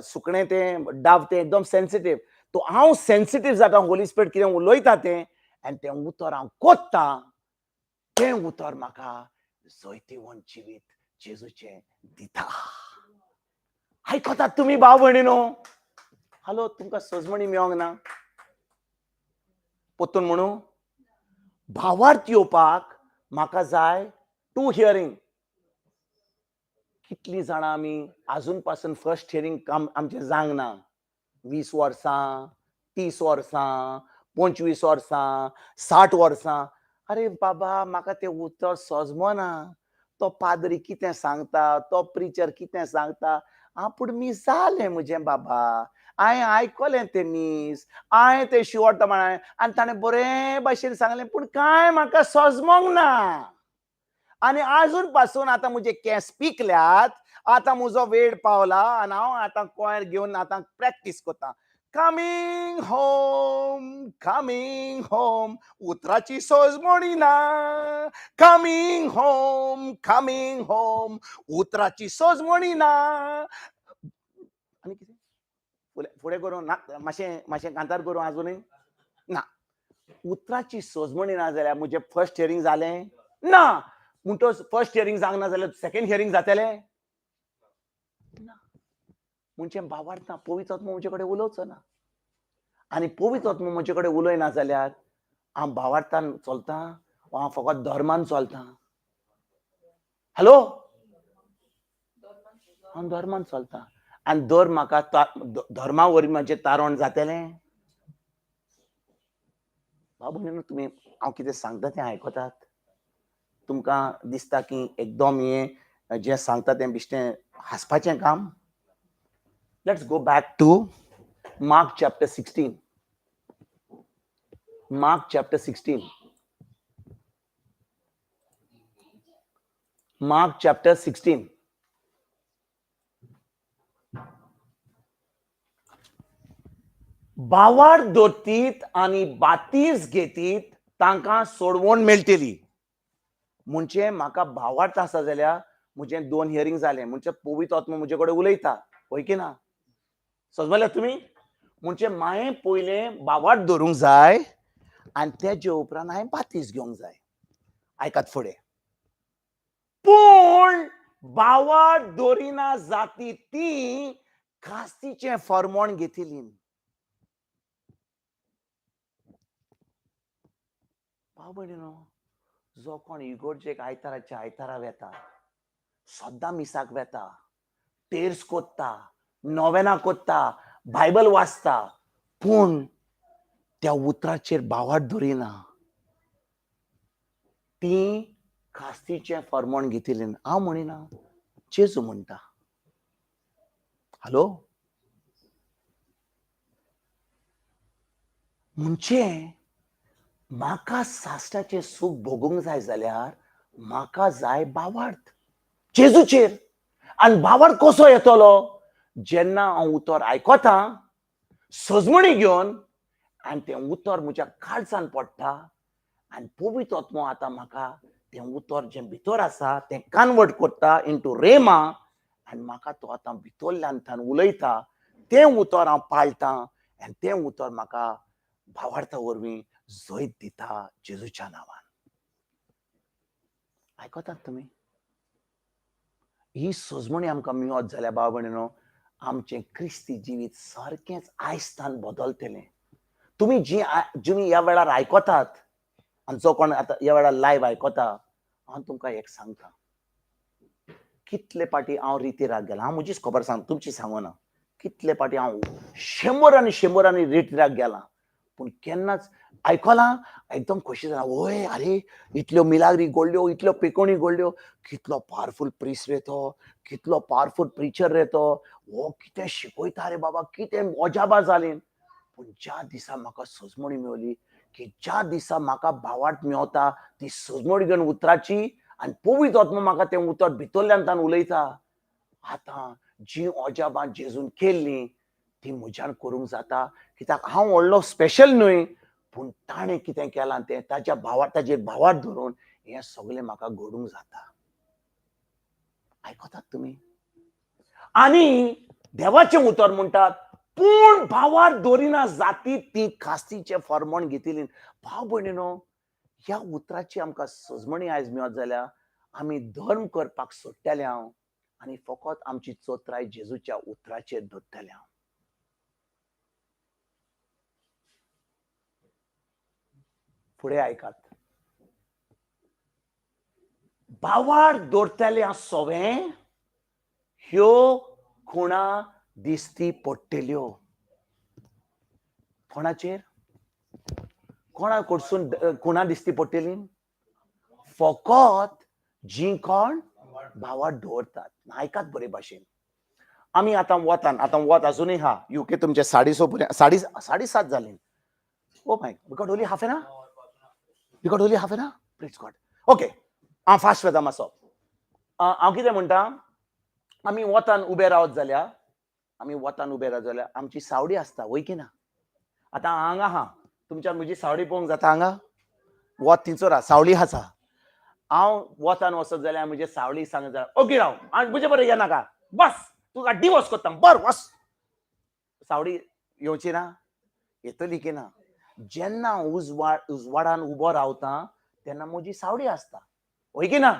सुकणें तें डाव तें एकदम सेन्सिटीव. तो हांव सेन्सिटीव जाता होली स्पिरिट कितें उलयता तें, आनी तें उतर हांव कोत्ता, तें उतर म्हाका जैतिवंत जिवीत जेजूचें दिता. आयकतात तुमी भाव भयणीनो? हॅलो, तुमकां सजमणी मेळोंक ना? परतून म्हणू, भावार्थ येवपाक म्हाका जाय टू हियरींग. कितलीं जाणां आमी आजून पासून फर्स्ट हियरींग काम आमचें जावंक ना? 20 वर्सां, 30 वर्सां, 25 वर्सां, 60 वर्सां. अरे बाबा, म्हाका तें उतर सजमना, तो पाद्री कितें सांगता, तो प्रिचर कितें सांगता. आं, पूण मीस जालें म्हजें बाबा, हांवें आयकलें तें मीस, हांवें तें शिवडटा म्हळें आनी ताणें बरें भाशेन सांगलें, पूण कांय म्हाका सजमोंक ना. आनी आजून पासून आतां म्हजे केंस पिकल्यात, आतां म्हजो वेळ पावला आनी हांव आतां कोयर घेवन आतां प्रॅक्टीस करता. कमींग होम, कमींग होम, उतराची सजमणी ना. कमींग होम, कमींग होम, उतराची सजमणी ना. आनी कितें फुडें करूं ना? मातशें मातशें कांतार करूं आजुनूय ना? उतराची सजमणी ना जाल्यार म्हजें फर्स्ट हियरींग जालें ना. म्हणटच फर्स्ट हियरींग जावंक ना जाल्यार सेकंड हियरींग जातलें ना. म्हणजे भावार्थ ना, पवित्र आत्मो म्हजे कडेन उलोवचो ना. आनी पवित्र आत्मो म्हजे कडेन उलयना जाल्यार हांव भावार्थान चलतां वा हांव फकत धर्मान चलतां? हॅलो, हांव धर्मान चलतां. आनी धर्म म्हाका धर्मा वरवीं म्हजें तारण जातलें? बाबू न्हू, तुमी हांव कितें सांगता तें आयकतात? तुमकां दिसता की एकदम हें जें सांगता तें बेश्टें हांसपाचें काम? Let's go back to Mark chapter 16. Mark chapter 16. Mark chapter 16. बावार दोतीत आनी बातीस घेतीत तांकां सोडवण मेळटली. म्हणजे म्हाका भावार्थ आसा जाल्यार म्हजें 2 हियरींग जालें, म्हणजे पवित्र आत्मो म्हजे कडेन उलयता, हय की ना? समजल्या तुमी? म्हणजे मायें पयलें भावार्थ धरूंक जाय आनी तेजे उपरांत हांवें बातीस घेवंक जाय. आयकात फुडें. पूण भावार्थ दवरिना जाती ती कास्तीचें फर्मोण घेतली. भाव भयणीनो, जो कोण इगोर्जेक आयताराच्या आयतारा वेता, सद्दां मिसाक वेता, तेर्स कोत्ता, नोवेना कोत्ता, बायबल वाचता, पूण त्या उतराचेर भावार्थ धरिना, ती कास्तीचें फर्मोण घेतिल्ली. हांव म्हणिना, जेजू म्हणटा. हॅलो, म्हणजे म्हाका साश्टाचें सूख भोगूंक जाय जाल्यार म्हाका जाय भावार्थ जेजूचेर. आनी भावार्थ कसो येतलो? जेन्ना हांव उतर आयकता सजमणी घेवन आनी तें उतर म्हज्या काळजान पडटा आनी पवित्र आत्मो आतां म्हाका तें उतर जें भितर आसा तें कन्वर्ट करता इंटू रेमा आनी म्हाका तो आतां भितरल्यान तान उलयता, तें उतर हांव पाळटां आनी तें उतर म्हाका भावार्था वरवीं जैत दिता जेजूच्या नांवान. आयकतात तुमी? ही सजमणी आमकां मेळत जाल्यार भाव भयणीनो आमचें क्रिस्ती जिवीत सारकेंच आयस्तान बदलतलें. तुमी जी तुमी ह्या वेळार आयकतात आनी जो कोण आतां ह्या वेळार लायव्ह आयकता, हांव तुमकां एक सांगता, कितले पाटी हांव रितीराक गेलां, हांव म्हजीच खबर सांग, तुमची सांगना, कितले पाटी हांव शंबरांनी शंबरांनी रितीराक गेलां, पूण केन्नाच आयकलां एकदम खोशी जाला, वय अरे इतल्यो मिलाग्री घडल्यो, इतल्यो पिकोणी घडल्यो, कितलो पावरफूल प्रिस्ट रे तो, कितलो पावरफूल प्रिचर रे तो, हो कितें शिकयता रे बाबा, कितें अजाबां जालीं. पूण ज्या दिसा म्हाका सजमणी मेवली की ज्या दिसा म्हाका भावार्थ मेवता ती सजमणी घेवन उतराची आनी पवित्र आत्मो म्हाका तें उतर भितरल्यान तान उलयता, आतां जीं अजाबां जेजून केल्लीं ती म्हज्यान करूंक जाता. कित्याक हांव व्हडलो स्पेशल न्हय, पूण ताणें कितें केलां तें ताच्या भावार ताजेर भावार धरून हें सगळें म्हाका घडूंक जाता. आयकतात तुमी? आनी देवाचें उतर म्हणटात, पूण भावार दवरिना जाती ती खास्तीचें फॉर्मण घेतिली. भाव भयणीनो, ह्या उतराची आमकां सजमणी आयज मेळत जाल्यार आमी धर्म करपाक सोडटले हांव आनी फकत आमची चोत्राय जेजूच्या उतराचेर दवरतले हांव. फुडें आयकात, भावार दवरतले सवें ह्यो खुणा दिसती पडटल्यो. कोणाचेर? कोणा कडसून खुणा दिसती पडटली? फकत जी कोण भावार दवरतात. आयकात बरे भाशेन, आमी आतां वतान, आतां वत आजुनूय आहा युके, तुमचे 6:30 पर्यंत, 7:30 जालीं. Oh my, we got only half an hour? We got only half an hour? Praise God. Okay, हांव फास्ट वता मातसो. हांव कितें म्हणटा, आमी वतान उबे रावत जाल्यार, आमी वतान उबे रावत जाल्यार आमची सावडी आसता, वय की ना? आतां हांगा आहा, तुमच्यान म्हजी सावडी पळोवंक जाता? हांगा वत थिंचोर आहा, सावळी आसा. हांव वतान वचत जाल्यार म्हजे सावळी सांगत जाल्यार ओके राव, आनी म्हजे बरें येनाका, बस तुका डिवोर्स करता, बरें वस. सावडी येवची ना? येतली की ना? जेन्ना उजवाडान उबो रावता तेन्ना म्हजी सावडी आसता, वय की ना?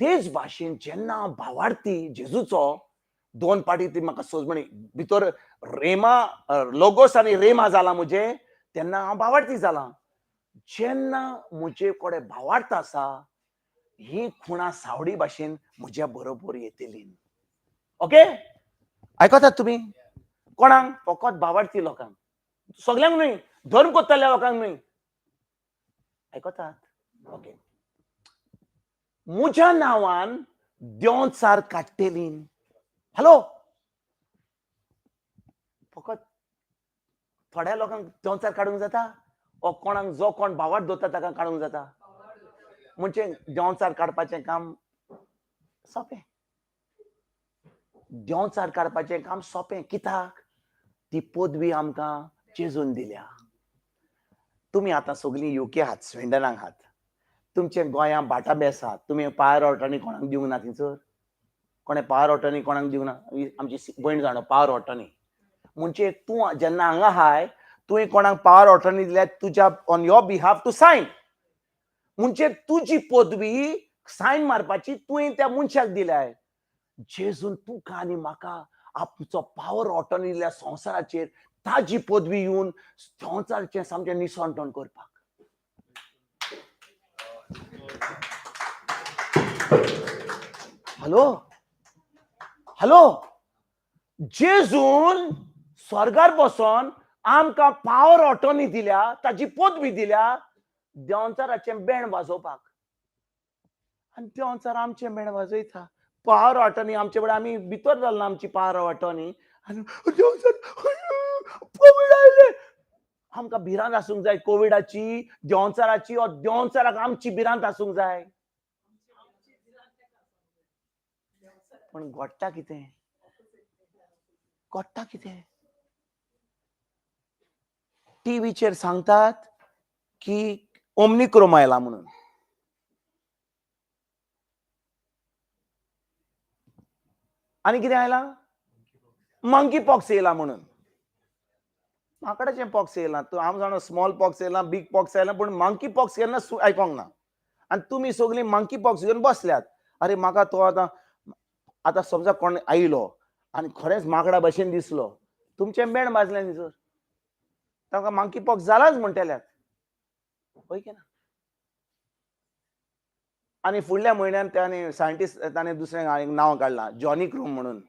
तेच भाशेन जेन्ना हांव भावार्थी जेजूचो, दोन पाटी ती म्हाका सजमणी भितर रेमा लोगोस आनी रेमा जाला म्हजें, तेन्ना हांव भावार्थी जालां. जेन्ना म्हजे कडेन भावार्थ आसा, ही खुणा सावडी भाशेन म्हज्या बरोबर येतली. ओके, आयकतात तुमी? कोणाक? फकत भावार्थी लोकांक, सगल्यांक न्हय, धर्म करतल्या लोकांक न्हय. आयकतात? ओके. म्हज्या नांवान देंवचार काडटली. हॅलो, फकत थोड्या लोकांक देंवचार काडूंक जाता? ओ कोणाक जो कोण भावार्थ दवरता ताका काडूंक जाता? म्हणजे देंवचार काडपाचें काम सोंपें, देंवचार काडपाचें काम सोंपें. कित्याक? ती पदवी आमकां जेजून दिल्या. तुमी आतां सगळीं युके आहात, स्विंडनाक आहात, तुमचे गोंया भाटाबेस आहात, तुमी पावर ऑटोनी कोणाक दिवंक ना? थंयसर कोणें पावर ऑटोनी कोणाक दिवंक ना? आमची भयण जाणा पावर ऑटोनी म्हणजे तूं जेन्ना हांगा आहाय तुवें कोणाक पावर ऑटोनी दिल्यार तुज्या on your behalf to sign, म्हणजे तुजी पदवी सायन मारपाची तुवें त्या मनशाक दिल्याय. जेजून तुका आनी म्हाका आपचो पावर ऑटोनी दिल्या संवसाराचेर, ताजी पदवी येवन संवसाराचें सामकें निसणटण करपाक. हॅलो हॅलो, जेजून स्वर्गार बसोन आमकां पावर ऑटोनी दिल्या, ताजी पदवी दिल्या देंवचाराचें बेण वाजोवपाक. आनी देंवचार आमचें बेण वाजयता. पावर अटॉर्नी आमचे कडेन, आमी भितर जाल ना आमची पावर अटॉर्नी, आनी कोवीड आयले. आमकां भिरांत आसूंक जाय कोविडाची, देंवचाराची, ओ देंवचाराक आमची भिरांत आसूंक जाय. पूण घडटा कितें, घडटा कितें? टीव्हीचेर सांगतात की ओमनिक्रोम आयला म्हणून. आनी कितें आयला? मंकी पॉक्स येयला म्हणून. माकडाचें पॉक्स येयला, तूं हांव जाणा स्मॉल पॉक्स येयला, बीग पॉक्स येयला, पूण मंकी पॉक्स केन्ना आयकोंक ना. आनी तुमी सगळीं मंकी पॉक्स घेवन बसल्यात. अरे म्हाका तो आतां आतां समजा कोण आयलो आनी खरेंच माकडा भशेन दिसलो, तुमचें बेण बाजलें न्ही सर, तांकां मंकी पॉक्स जालाच म्हणटल्यात, हय की ना? आनी फुडल्या म्हयन्यान ताणें सायंटिस्ट ताणें दुसरें नांव काडलां जॉनी क्रोम म्हणून.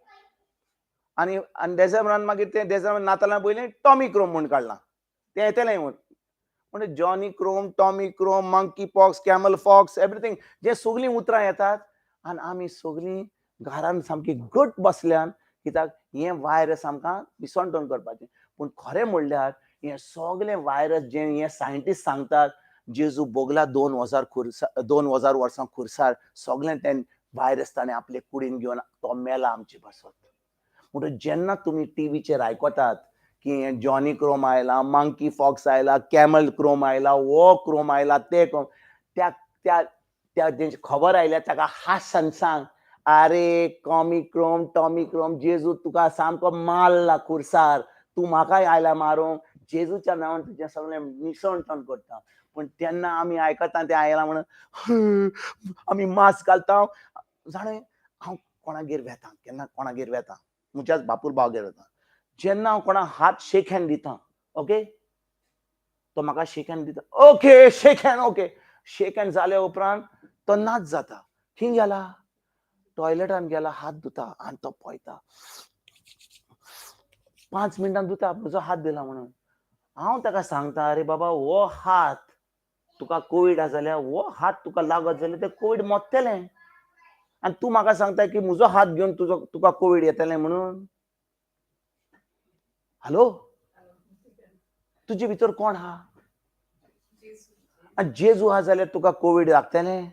आनी आनी देसेंब्रान मागीर तें देसेंब्रान नातालां पयलीं टॉमी क्रोम म्हूण काडलां, तें येतलें म्हूण. म्हणजे Johnny Chrome, Tommy Chrome, monkey pox, camel fox, everything, जे सगळीं उतरां येतात. आनी आमी सगळीं घरान सामकी घट बसल्यान, कित्याक हें वायरस आमकां विसंटोन करपाचें. पूण खरें म्हणल्यार हें सगळें वायरस जें हें सायंटिस्ट सांगतात, जेजू बोगला 2000 खुर्सा, 2000 वर्सां खुर्सार सगळें तें वायरस ताणें आपले कुडीन घेवन तो मेला आमचे पासत. म्हणटकच जेन्ना तुमी टीव्हीचेर आयकतात की हें जॉनी क्रोम आयला, मंकी फॉक्स आयला, कॅमल क्रोम आयला, हो क्रोम आयला, ते क्रोम, त्या त्या त्या तेंची खबर आयल्या ताका हासन सांग, आरे कॉमी क्रोम, टॉमी क्रोम, जेजू तुका सामको मारला खुर्सार, तूं म्हाकाय आयला मारूंक, जेजूच्या नांवान तुजें सगळें निसणटण करता. पूण तेन्ना आमी आयकता तें आयलां म्हणून आमी मास्क घालता. जाणें हांव कोणागेर वेता, केन्ना कोणागेर वेता, म्हज्याच बापूर भावगेर वता, जेन्ना हांव कोणा हात शेक हँड दिता, ओके, तो म्हाका शेक हँड दिता, okay shake hand, okay shake hand जाल्या उपरांत तो नाच जाता. खंय गेला? टॉयलेटान गेला, हात धुता आनी तो पळयता, 5 मिनटां धुता, म्हजो हात दिला म्हणून. हांव ताका सांगता, अरे बाबा हो हात तुका कोवीड आसा जाल्यार हो हात तुका लागत जाल्यार तें कोवीड मोत्तेलें, आनी तूं म्हाका सांगता की म्हजो हात घेवन तुजो तुका कोवीड येतलें म्हणून. हॅलो, तुजे भितर कोण आहा? आनी जेजू आहा जाल्यार तुका कोवीड लागतलें?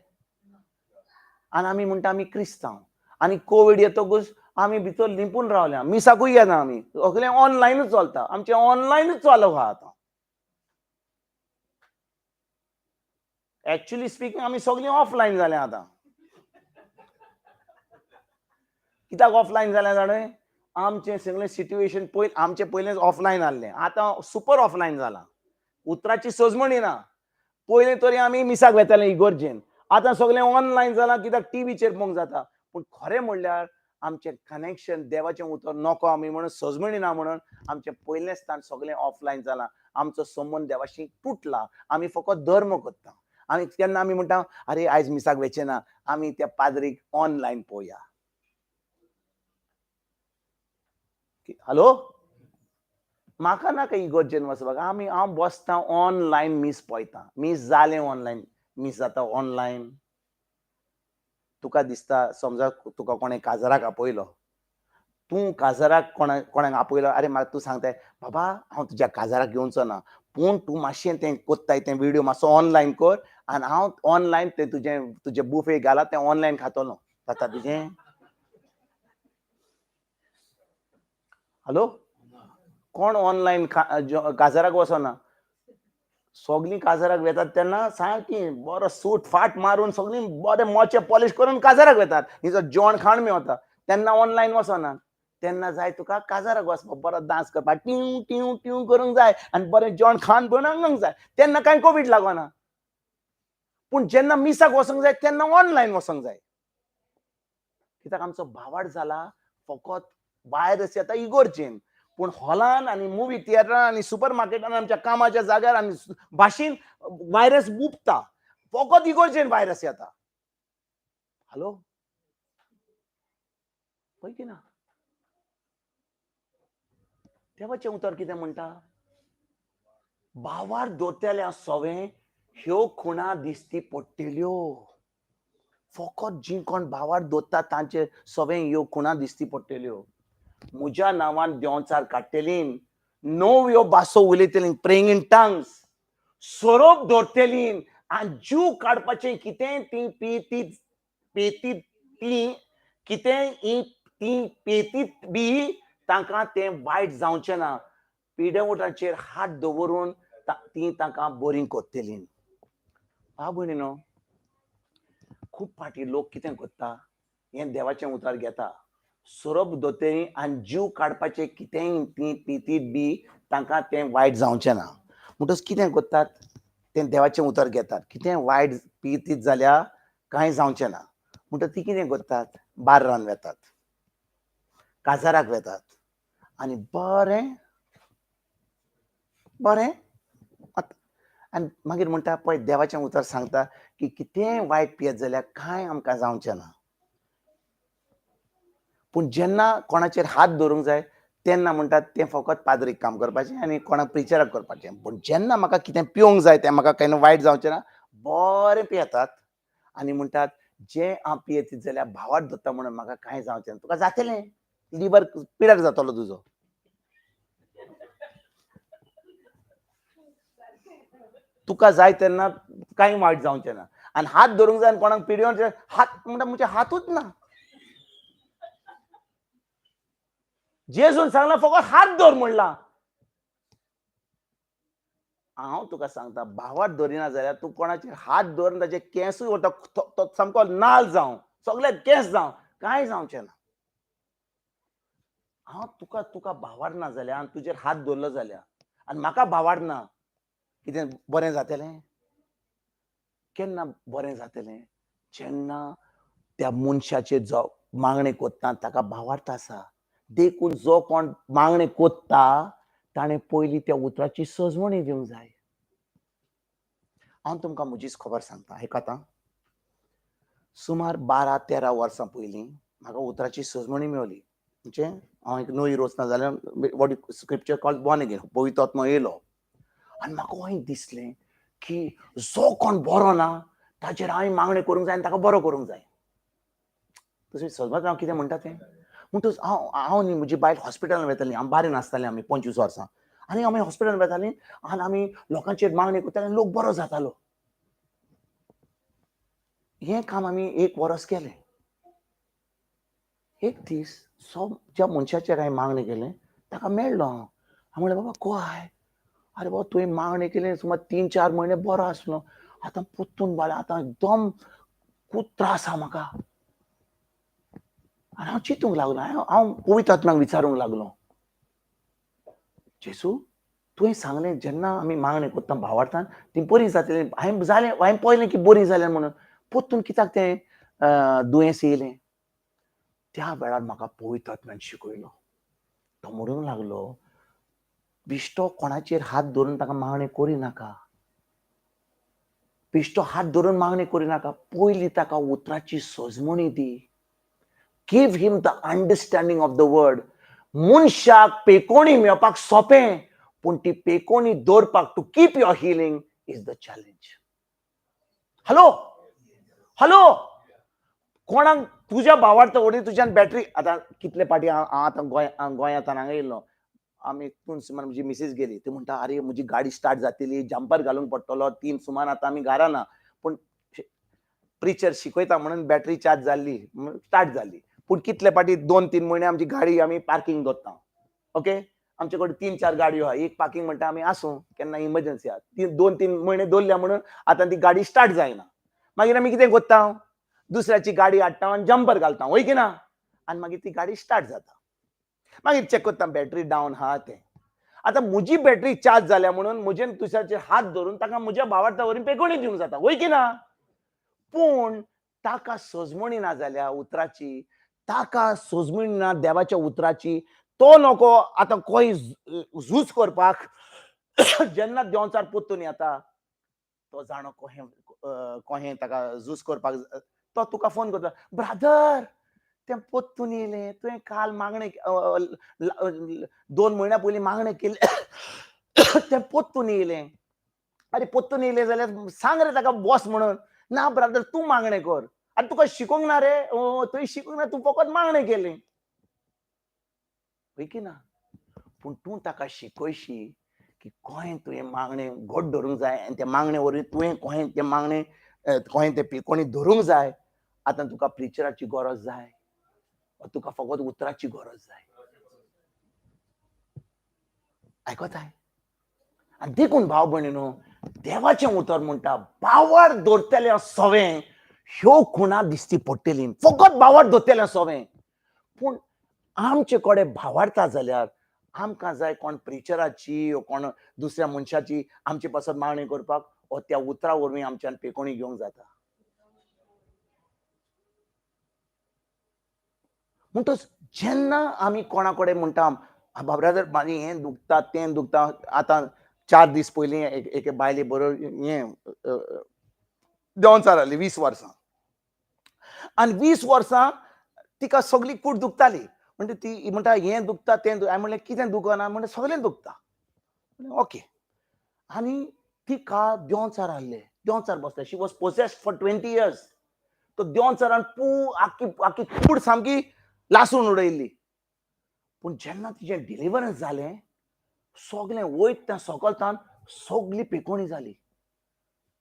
आनी आमी म्हणटा आमी क्रिस्तांव, आनी कोवीड येतकूच आमी भितर लिंपून रावल्या, मिसाकूय येना आमी, सगळें ऑनलायनूच चलता, आमचें ऑनलायनूच चालू आहा आतां. एक्चुअली स्पिकींग आमी सगळीं ऑफलायन जाल्या आतां. कित्याक ऑफलायन जालें जाणें? आमचें सगळें सिट्युएशन पयलीं आमचें पयलेंच ऑफलायन आहलें, आतां सुपर ऑफलायन जालां. उतराची सजमणी ना. पयलें तरी आमी मिसाक वेताले इगोर्जेन, आतां सगळें ऑनलायन जालां, कित्याक टीव्हीचेर पळोवंक जाता. पूण खरें म्हणल्यार आमचें कनेक्शन देवाचें उतर नको आमी म्हणून सजमणी ना म्हणून आमचें पयलें स्थान सगळें ऑफलायन जालां. आमचो संबंद देवाशी तुटला. आमी फकत धर्म करता. आनी केन्ना आमी म्हणटा अरे आयज मिसाक वचचें ना, आमी त्या पाद्रीक ऑनलायन पळोवया. हॅलो, म्हाका नाका इगोर्जेन वचपाक, आमी हांव बसता ऑनलायन मीस पळयता. मीस जालें ऑनलायन, मीस जाता ऑनलायन. तुका दिसता समजा तुका कोणें काजराक आपयलो, तूं काजराक कोणाक आपयलो, अरे म्हाका तूं सांगताय बाबा हांव तुज्या काजराक येवचो ना, पूण तूं मातशें तें कोत्ताय तें विडियो मातसो ऑनलायन कर आनी हांव ऑनलायन तें तुजें तुजें बुफे घाला तें ऑनलायन खातलो, जाता तुजें? हॅलो, कोण ऑनलायन काजराक वचना? सगळीं काजराक वेतात तेन्ना सारकी बरो सूट फाट मारून सगळीं बरे मोचे पॉलिश करून काजराक वेतात, हिचो जेवण खाण मेवता. तेन्ना ऑनलायन वचना, तेन्ना जाय तुका काजराक वचपाक, बरो डांस करपाक, टिव टिव टिव करूंक जाय आनी बरें जेवण खाण बनोवंक जाय, तेन्ना कांय कोवीड लागना. पूण जेन्ना मिसाक वचूंक जाय तेन्ना ऑनलायन वचूंक जाय, कित्याक आमचो भावार्थ जाला फकत वायरस येता इगोर्जेन, पूण हॉलान आनी मुवी थिएटरान आनी सुपर मार्केटान आमच्या कामाच्या जाग्यार आनी भाशेन वायरस बुपता, फकत इगोर्जेन वायरस येता. हॅलो, पळय की ना देवाचें उतर कितें म्हणटा? भावार दोतेल्या सवें ह्यो खुणा दिसती पडटल्यो. फकत जी कोण भावार दवरता तांचे सगळे ह्यो खुणा दिसती पडटल्यो. म्हज्या नांवान देंवचार काडटली, नव्यो भासो उलयतली, प्रेइंग इन टंग्स, सोरोप दवरतली आनी जीव काडपाचें कितेंय ती पितीत पेतीत ती कितेंय ती पेतीत बी तांकां तें वायट जावचें ना. पिडेवटाचेर हात दवरून ती तांकां बरी करतली. भाव भयणीनो, खूब फाटी लोक कितें करता, हें देवाचें उतर घेता, सोरोप दोतेरी आनी जीव काडपाचें कितेंय ती पितीत बी तांकां तें वायट जावचें ना. म्हणटच कितें करतात, तें देवाचें उतर घेतात, कितें वायट पितीत जाल्यार कांय जावचें ना. म्हणटच ती कितें करतात, बार्रान वेतात, काजाराक वेतात आनी बरें बरें आनी मागीर म्हणटा पळय देवाचें उतर सांगता की कितेंय वायट पियेत जाल्यार कांय आमकां जावचें ना. पूण जेन्ना कोणाचेर हात दवरूंक जाय तेन्ना म्हणटात तें फकत पाद्रीक काम करपाचें आनी कोणाक प्रिचराक करपाचें. पूण जेन्ना म्हाका कितें पिवंक जाय तें म्हाका केन्ना वायट जावचें ना, बरें पियेतात आनी म्हणटात जें हांव पियेत जाल्यार भावार्थ दवरता म्हणून म्हाका कांय जावचें ना. तुका जातलें, लिवर पिड्यार जातलो तुजो. तुका जाय तेन्ना कांय वायट जावचें ना. आनी हात धरूंक जाय आनी कोणाक पिडियोन हात म्हणटा म्हजे हातूच ना. जेजून सांगला फकत हात दवर म्हणला. हांव तुका सांगता, भावार्थ धरिना जाल्यार तूं कोणाचेर हात दवर ताचे केंसूय वता, तो सामको नाल जावं, सगळे केंस जावं, कांय जावचें ना. हांव तुका तुका भावार्थ ना जाल्यार आनी तुजेर हात दवरलो जाल्यार आनी म्हाका भावार्थ ना, कितें बरें जातलें? केन्ना बरें जातलें? जेन्ना त्या मनशाचेर जो मागणें करता ताका भावार्थ आसा. देखून जो कोण मागणें करता ताणें पयलीं त्या उतराची सजवणी दिवंक जाय. हांव तुमकां म्हजीच खबर सांगता, आयकात. सुमार 12-13 वर्सां पयलीं म्हाका उतराची सजवणी मेवली. म्हणजे हांव एक नवी रोचना जाल्यार what scripture call born again, पवित्र आत्मो येयलो आनी म्हाका अहें दिसलें की जो कोण बरो ना ताचेर हांवें मागणें करूंक जाय आनी ताका बरो करूंक जाय. तशें सजमत हांव कितें म्हणटा तें म्हणटच हांव हांव न्ही म्हजी बायल हॉस्पिटलान वेताली. आमी बारेन आसतालीं आमी 25 वर्सां आनी आमी हॉस्पिटलान वेतालीं आनी आमी लोकांचेर मागणी करतालीं आनी लोक बरो जातालो. हें काम आमी एक वरस केलें. एक दीस सो ज्या मनशाचेर हांवें मागणें केलें ताका मेळ्ळो हांव. हांव म्हणलें, बाबा कोय, आरे बाबा तुवें मागणें केलें सुमार 3-4 म्हयने बरो आसलो, आतां परतून बाळा आतां एकदम खूब त्रास आहा म्हाका. आनी हांव चिंतूंक लागलो, हांव पवित्र आत्म्याक विचारूंक लागलो, जेजू तुवें सांगलें जेन्ना आमी मागणें करता भावार्थान ती बरी जातली, हांवें जालें, हांवें पळयलें की बरी जालें म्हणून, परतून कित्याक तें दुयेंस येयलें? त्या वेळार म्हाका पवित्र आत्म्यान शिकयलो. तो म्हणूंक लागलो, बिश्टो कोणाचेर हात धरून ताका मागणें करिनाका, बिश्टो हात धरून मागणें करिनाका, पयलीं ताका उतराची सजमणी दी. Give him the understanding of the word. मनशाक पेकोणी मेळपाक सोंपें, पूण ती पेकोणी दवरपाक, to keep your healing is the challenge. Hello hello, कोणाक तुज्या भावार्थ वडील तुज्यान बॅटरी. आतां कितले पाटी हांव आतां गोंयांत हांगा येयलो, आमी तीन सुमार म्हजी मिसीस गेली, ती म्हणटा आरे म्हजी गाडी स्टार्ट जातली, जंपर घालूंक पडटलो, 3 सुमार आतां आमी घरा ना. पूण प्रिचर शिकयता म्हणून बॅटरी चार्ज जाल्ली, स्टार्ट जाली. पूण कितले पाटी 2-3 म्हयने आमची गाडी आमी पार्कींग दवरता. ओके, आमचे कडेन 3-4 गाडयो आहा, एक पार्कींग म्हणटा आमी आसूं केन्ना इमर्जन्सी आहा, ती 2-3 म्हयने दवरल्या म्हणून आतां ती गाडी स्टार्ट जायना. मागीर आमी कितें करता, दुसऱ्याची गाडी हाडटा आनी जंपर घालता, वय की ना, आनी मागीर ती गाडी स्टार्ट जाता. मागीर चॅक करता बॅटरी डावन आहा तें. आतां म्हजी बॅटरी चार्ज जाल्या म्हणून म्हजेन दुसऱ्याचेर हात धरून ताका म्हज्या भावार्था वरवीं पेकोणी दिवंक जाता, वय की ना. पूण ताका सजमणी ना जाल्या उतराची, ताका सजमणी ना देवाच्या उतराची, तो नको आतां कोय झूज करपाक. जेन्ना देंवचार परतून येता तो जाणो कोहें कोहें ताका झूज करपाक, तो तुका फोन करता, ब्रादर तें परतून येयलें, तुवें काल मागणें 2 म्हयन्या पयलीं मागणें केलें तें परतून येयलें. अरे परतून येयलें जाल्यार सांग रे ताका बॉस म्हणून, ना ब्रादर तूं मागणें कर. आनी तुका शिकोंक ना रे, थंय शिकूंक ना, तूं फकत मागणें केलें, हय की ना? पूण तूं ताका शिकयशी की कोहें तुवें मागणें घट धरूंक जाय आनी त्या मागणे वरवीं तुवें कोहें तें मागणें कोहें तें पिकोणी धरूंक जाय. आतां तुका प्रिचराची गरज जाय, तुका फकत उतराची गरज जाय. आयकताय? आनी देखून भाव भयणीनो, देवाचें उतर म्हणटा बावार दवरतल्या सवें ह्यो खुणा दिसती पडटली. फकत बावार दवरतल्या सवें. पूण आमचे कडेन भावार्ता जाल्यार आमकां जाय कोण प्रिचराची कोण दुसऱ्या मनशाची आमचे पासत मागणी करपाक, ओ त्या उतरा वरवीं आमच्यान पेकोणी घेवंक जाता. म्हणटच जेन्ना आमी कोणा कडेन म्हणटा ब्रदर म्हाजें हें दुखता तें दुखता, आतां 4 दीस पयलीं एके बायले बरोबर हें देंवचार जाली 20 वर्सां, आनी 20 वर्सां तिका सगळी कूड दुखताली. म्हणजे ती म्हणटा हें दुखता तें, हांवें म्हणलें कितें दुखना, म्हणलें सगळें दुखता. ओके, आनी तिका देंवचार आहले, देंवचार बसले. She was possessed for 20 years. तो देंवचारान आख्खी आख्खी कूड सामकी लासून उडयल्ली. पूण जेन्ना तिजें डिलिवरन्स जालें, सगळें वयत त्या सकलतान सगळी पेकोणी जाली.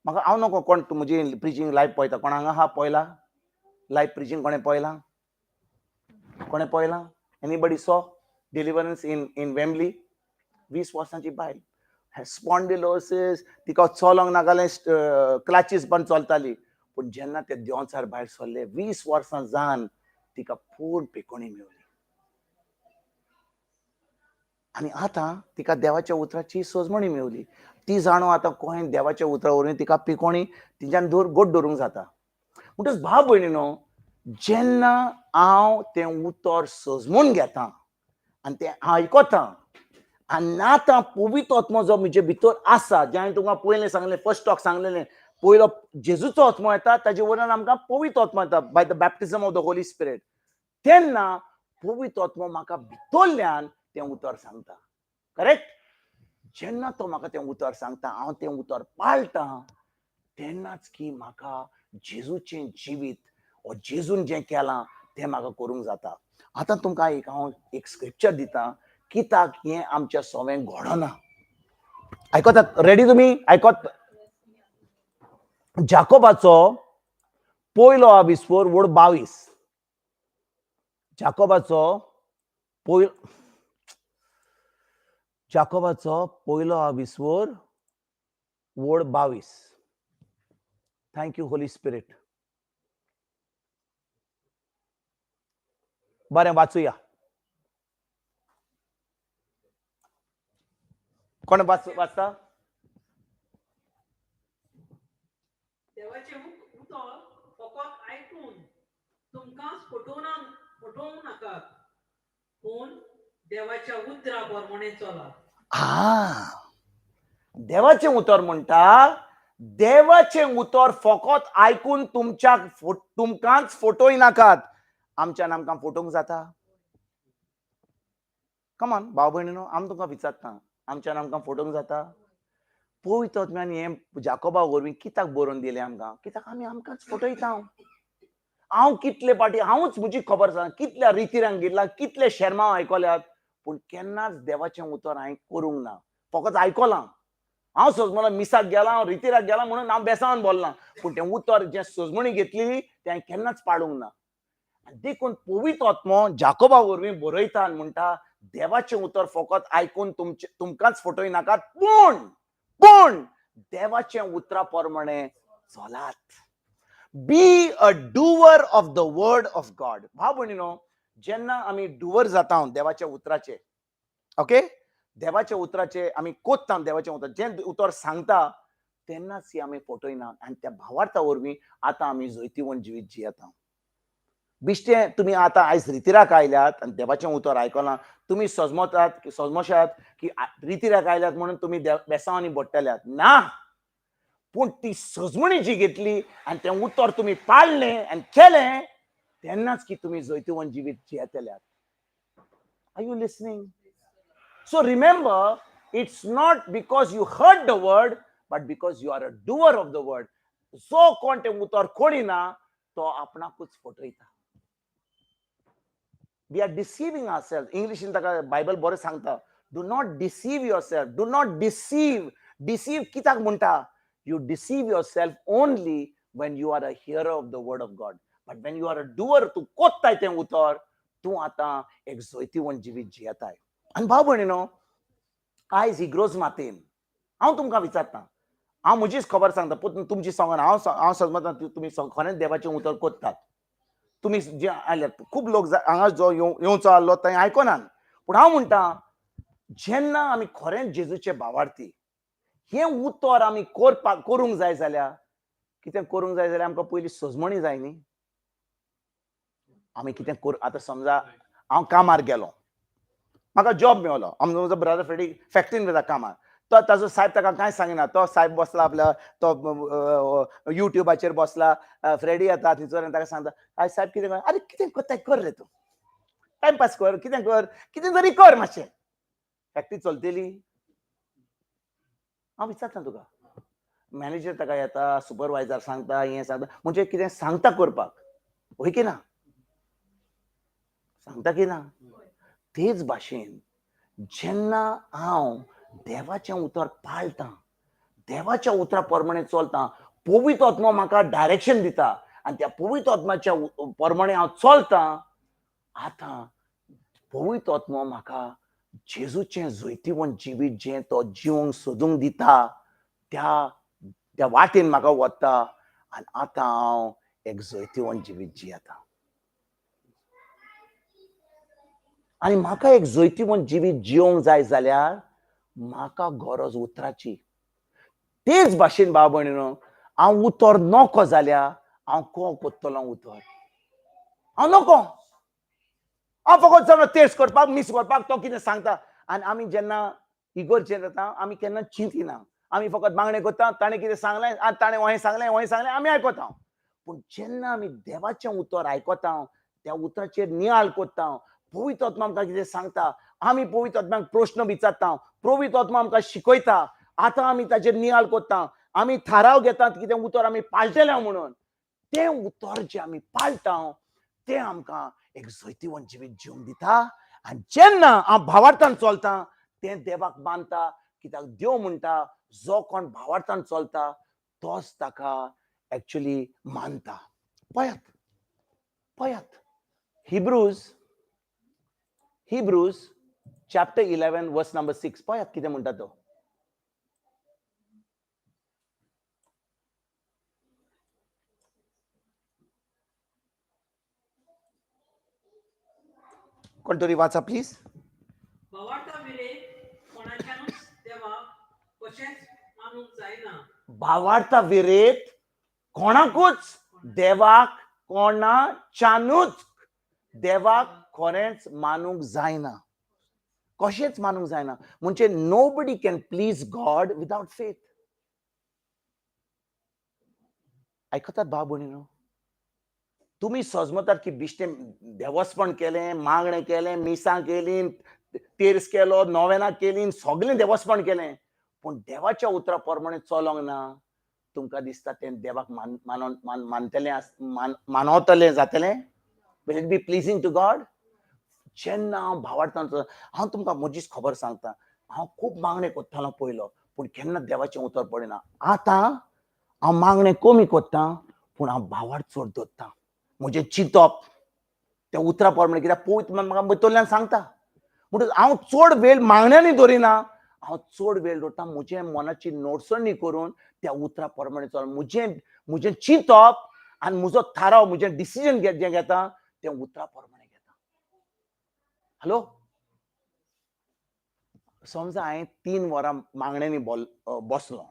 म्हाका हांव नको कोण म्हजी प्रिचींग लायव्ह पळयता, कोण हांगा आहा पळयला लायव्ह प्रिचींग? कोणें पळयलां? कोणें पळयलां? Anybody saw deliverance in Wembley? 20 वर्सांची बायल, स्पॉन्डिलोसिस, तिका चलोंक नाकालें, क्लाचीस पण चलताली. पूण जेन्ना ते देंवचार भायर सरले, 20 वर्सां जावन तिका पूर्ण पेकोणी मेवली. आनी आतां तिका देवाच्या उतराची सजमणी मेवली. ती जाणो आतां कोण देवाच्या उतरा वरवीं तिका पिकोणी तिच्यान गोड दवरूंक जाता. म्हणटच भाव भयणीनो, जेन्ना हांव तें उतर सजमून घेता आनी तें आयकता आनी आतां पवित्र आत्मो जो म्हजे भितर आसा, जें हांवें तुमकां पयलें सांगलें, फर्स्ट टॉक सांगलेलें, पयलो जेजूचो आत्मो येता, ताजे वयल्यान आमकां पवित्र आत्मो येता by the baptism of the Holy Spirit. तेन्ना पवित्र आत्मो म्हाका भितरल्यान तें उतर सांगता. करेक्ट? जेन्ना तो म्हाका तें उतर सांगता, हांव तें उतर पाळटा, तेन्नाच की म्हाका जेजूचें जिवीत ओ जेजून जें केलां तें म्हाका करूंक जाता. आतां तुमकां एक हांव एक स्क्रिप्चर दिता, कित्याक हें आमच्या सोवें घडना. आयकतात? रेडी तुमी? आयकत? जाकोबाचो पयलो आविस्पोर वड 22. जाकोबाचो जाकोबाचो पयलो आविस्पोर वड 22. Thank you Holy Spirit. बरें वाचूया. कोण वाचता? देवाचें उतर फकत आयकून तुमकांच फटोवं नाकात, पूण देवाच्या उतरा प्रमाणे चला. देवाचें उतर म्हणटा, देवाचें उतर फकत आयकून तुमकांच फटोय नाकात. आमच्यान आमकां फटोवंक जाता? कमान भाव भयणीनो, आमी तुमकां विचारता, आमच्यान आमकां फटोवंक जाता? पवित्र आत्म्यान हें जाकोबा वरवीं कित्याक बरोवन दिलें आमकां? कित्याक आमी आमकांच फटयता. हांव कितले पाटी हांवूच म्हजी खबर सांग, कितल्या रितीरांक गेला, कितले शेरमांव आयकल्यात, पूण केन्नाच देवाचें उतर हांवें करूंक ना, फकत आयकलां. हांव सजमोला मिसाक गेलां, हांव रितीराक गेलां म्हणून हांव बेसावन बोल्लां, पूण तें उतर जें सजमणी घेतलेली तें हांवें केन्नाच पाडूंक ना. आनी देखून पवित्र आत्मो जाकोबा वरवीं बरयता आनी म्हणटा, देवाचें उतर फकत आयकून तुमकांच फटोय नाकात, पूण पूण देवाचें उतरा प्रमाणे चलात. Be a doer of the word of God. भाव भयणीनो, जेन्ना आमी डुवर जाता देवाच्या उतराचे, ओके, देवाच्या उतराचे आमी कोत्ता, देवाचें उतर जें उतर सांगता, तेन्नाच आमी फटयना आनी त्या भावार्था वरवीं आतां आमी जैतिवंत जिवीत जियेता. बिश्टें तुमी आतां आयज रितिराक आयल्यात आनी देवाचें उतर आयकलां, तुमी सजमतात, सजमशात की रितिराक आयल्यात म्हणून तुमी बेसांवांनी बडटल्यात ना, पूण ती सजमणी जी घेतली आनी तें उतर तुमी पाळ्ळें आनी केलें, तेन्नाच की तुमी जैतिवंत जिवीत जियेतल्यात. Are you listening? So remember, it's not because you heard the word, but because you are a doer of the word. जो कोण तें उतर कोडिना तो आपणाकूच फटयता. We are deceiving ourselves. इंग्लिशीन ताका बायबल बरें सांगता, do not deceive yourself. Do not deceive. Deceive कित्याक म्हणटा? You deceive yourself only when you are a hearer of the word of God. But when you are a doer, तूं कोत्ताय तें उतर, तूं आतां एक जैतिवंत जिवीत जियेताय. आनी भाव भयणीनो, आयज इग्रोज मातेन हांव तुमकां विचारतां, हांव म्हजीच खबर सांगता, पूण तुमची सांगना. हांव समजता तुमी खरेंच देवाचें उतर कोत्तात. तुमी जे आयल्यात खूब लोक हांगा जो येवचो आहलो थंय आयकनात. पूण हांव म्हणटा, जेन्ना आमी खरेंच जेजूचे भावार्थी, हें उतर आमी करपाक करूंक जाय जाल्यार कितें करूंक जाय जाल्यार आमकां पयलीं सजमणी जाय न्ही. आमी कितें कर, आतां समजा हांव कामार गेलो, म्हाका जॉब मेवलो, आमचो म्हजो ब्रदर फ्रेडी फॅक्टरीन वता कामार, तो ताजो सायब ताका कांय सांगिना, तो सायब बसला आपल्या तो युट्यूबाचेर बसला, फ्रेडी येता थंयसर आनी ताका सांगता, आय सायब कितें कर, आरे कितें करताय कर रे, तूं टायमपास कर, कितें कर, कितें तरी कर, मातशें फॅक्टरी चलतली. हांव विचारता तुका, मॅनेजर ताका येता, सुपरवायजर सांगता, हें सांगता, म्हणजे कितें सांगता करपाक, हय की ना? सांगता की ना? तेच भाशेन जेन्ना हांव देवाचें उतर पाळटां, देवाच्या उतरा प्रमाणे चलतां, पवित्र आत्मो म्हाका डायरेक्शन दिता आनी त्या पवित्र आत्म्याच्या प्रमाणे हांव चलतां, आतां पवित्र आत्मो म्हाका जेजूचें जैतिवंत जिवीत जें तो जिवंक सोदूंक दिता त्या त्या वाटेन म्हाका वता आनी आतां हांव एक जैतिवंत जिवीत जियेता. आनी म्हाका एक जैतिवंत जिवीत जिवंक जाय जाल्यार म्हाका गरज उतराची. तेच भाशेन भाव भयणीनो, हांव उतर नको जाल्यार हांव को कोत्तलो उतर? हांव नको, हांव फकत जाणो तेर्स करपाक, मीस करपाक, तो कितें सांगता. आनी आमी जेन्ना इगोर्जेर जाता आमी केन्ना चिंतिना, आमी फकत मागणें करता, ताणें कितें सांगलें, आनी ताणें हें सांगलें, हें सांगलें, आमी आयकता. पूण जेन्ना आमी देवाचें उतर आयकता, त्या उतराचेर नियाळ करता, पवित्र आत्मा आमकां कितें सांगता, आमी पवित्र आत्म्याक प्रश्न विचारता, पवित्र आत्मा आमकां शिकयता, आतां आमी ताचेर नियाळ करता, आमी थाराव घेतात की तें उतर आमी पाळटले म्हणून. तें उतर जें आमी पाळटा तें आमकां एक जैतिवंत जिवीत जिवंक दिता. आनी जेन्ना हांव भावार्थान चलता तें देवाक मानता, कित्याक देव म्हणटा जो कोण भावार्थान चलता तोच ताका एक्चुली मानता. पळयात पळयात, Hebrews chapter 11 verse number 6, पळयात कितें म्हणटा तो. कोण तरी वाचा प्लीज. भावार्था विरेत कोणाकूच देवाक, कोणाच्यानूच देवाक खरेंच मानूंक जायना, कशेंच मानूंक जायना. म्हणजे nobody can please God without faith. आयकतात भाव भयणीनो, तुमी सजमतात की बिश्टें देवस्पण केलें, मागणें केलें, मिसां केलीं, तेर्स केलो, नोवेनां केलीं, सगळें देवस्पण केलें, पूण देवाच्या उतरा प्रमाणे चलोंक ना. तुमकां दिसता तें देवाक मानतलें, मानवतलें जातलें? Will it be pleasing to God? जेन्ना हांव भावार्थान, हांव तुमकां म्हजीच खबर सांगता, हांव खूब मागणें करतालो पयलो, पूण केन्ना देवाचें उतर पडना. आतां हांव मागणें कमी करतां, पूण हांव भावार्थ चड दवरतां. म्हजें चिंतप त्या उतरा प्रमाणे, कित्याक पवित्र म्हाका भितरल्यान सांगता. म्हणटकच हांव चड वेळ मागण्यांनी दवरिना, हांव चड वेळ दवरता म्हजे मनाची नोटसणी करून त्या उतरा प्रमाणे चल. म्हजें म्हजें चिंतप आनी म्हजो थाराव, म्हजें डिसिजन जें घेता तें उतरा प्रमाणे घेता. हॅलो, समजा हांवें 3 वरां मागण्यांनी बसलो,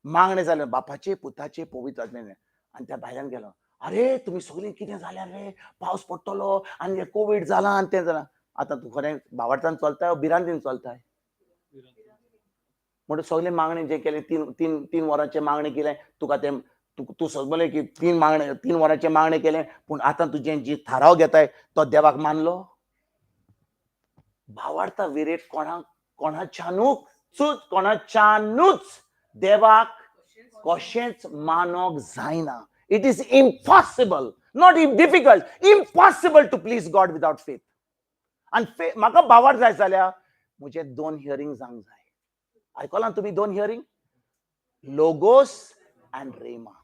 मागणें जालें बापाचे पुताचे पवित्र आत्म्याचे, आनी त्या भायल्यान गेलो, अरे तुमी सगळीं कितें जाल्यार रे, पावस पडटलो आनी कोवीड जालां आनी तें जालां. आतां तूं खरें भावार्थान चलताय भिरांतीन चलताय? म्हणटकच सगळें मागणें जें केलें, तीन तीन तीन वरांचें मागणें केलें, तुका तें तूं समजलें की 3 वरांचें मागणें केलें, पूण आतां तुजें जी थाराव घेताय तो देवाक मानलो? भावार्था विरेत कोणाच्यानूच देवाक कशेंच मानोंक जायना. It is impossible, not difficult, impossible to please God without faith. आनी म्हाका भावार्थ जाय जाल्यार म्हजें दोन हियरींग जावंक जाय. आयकलां तुमी दोन hearing? Logos and rhema.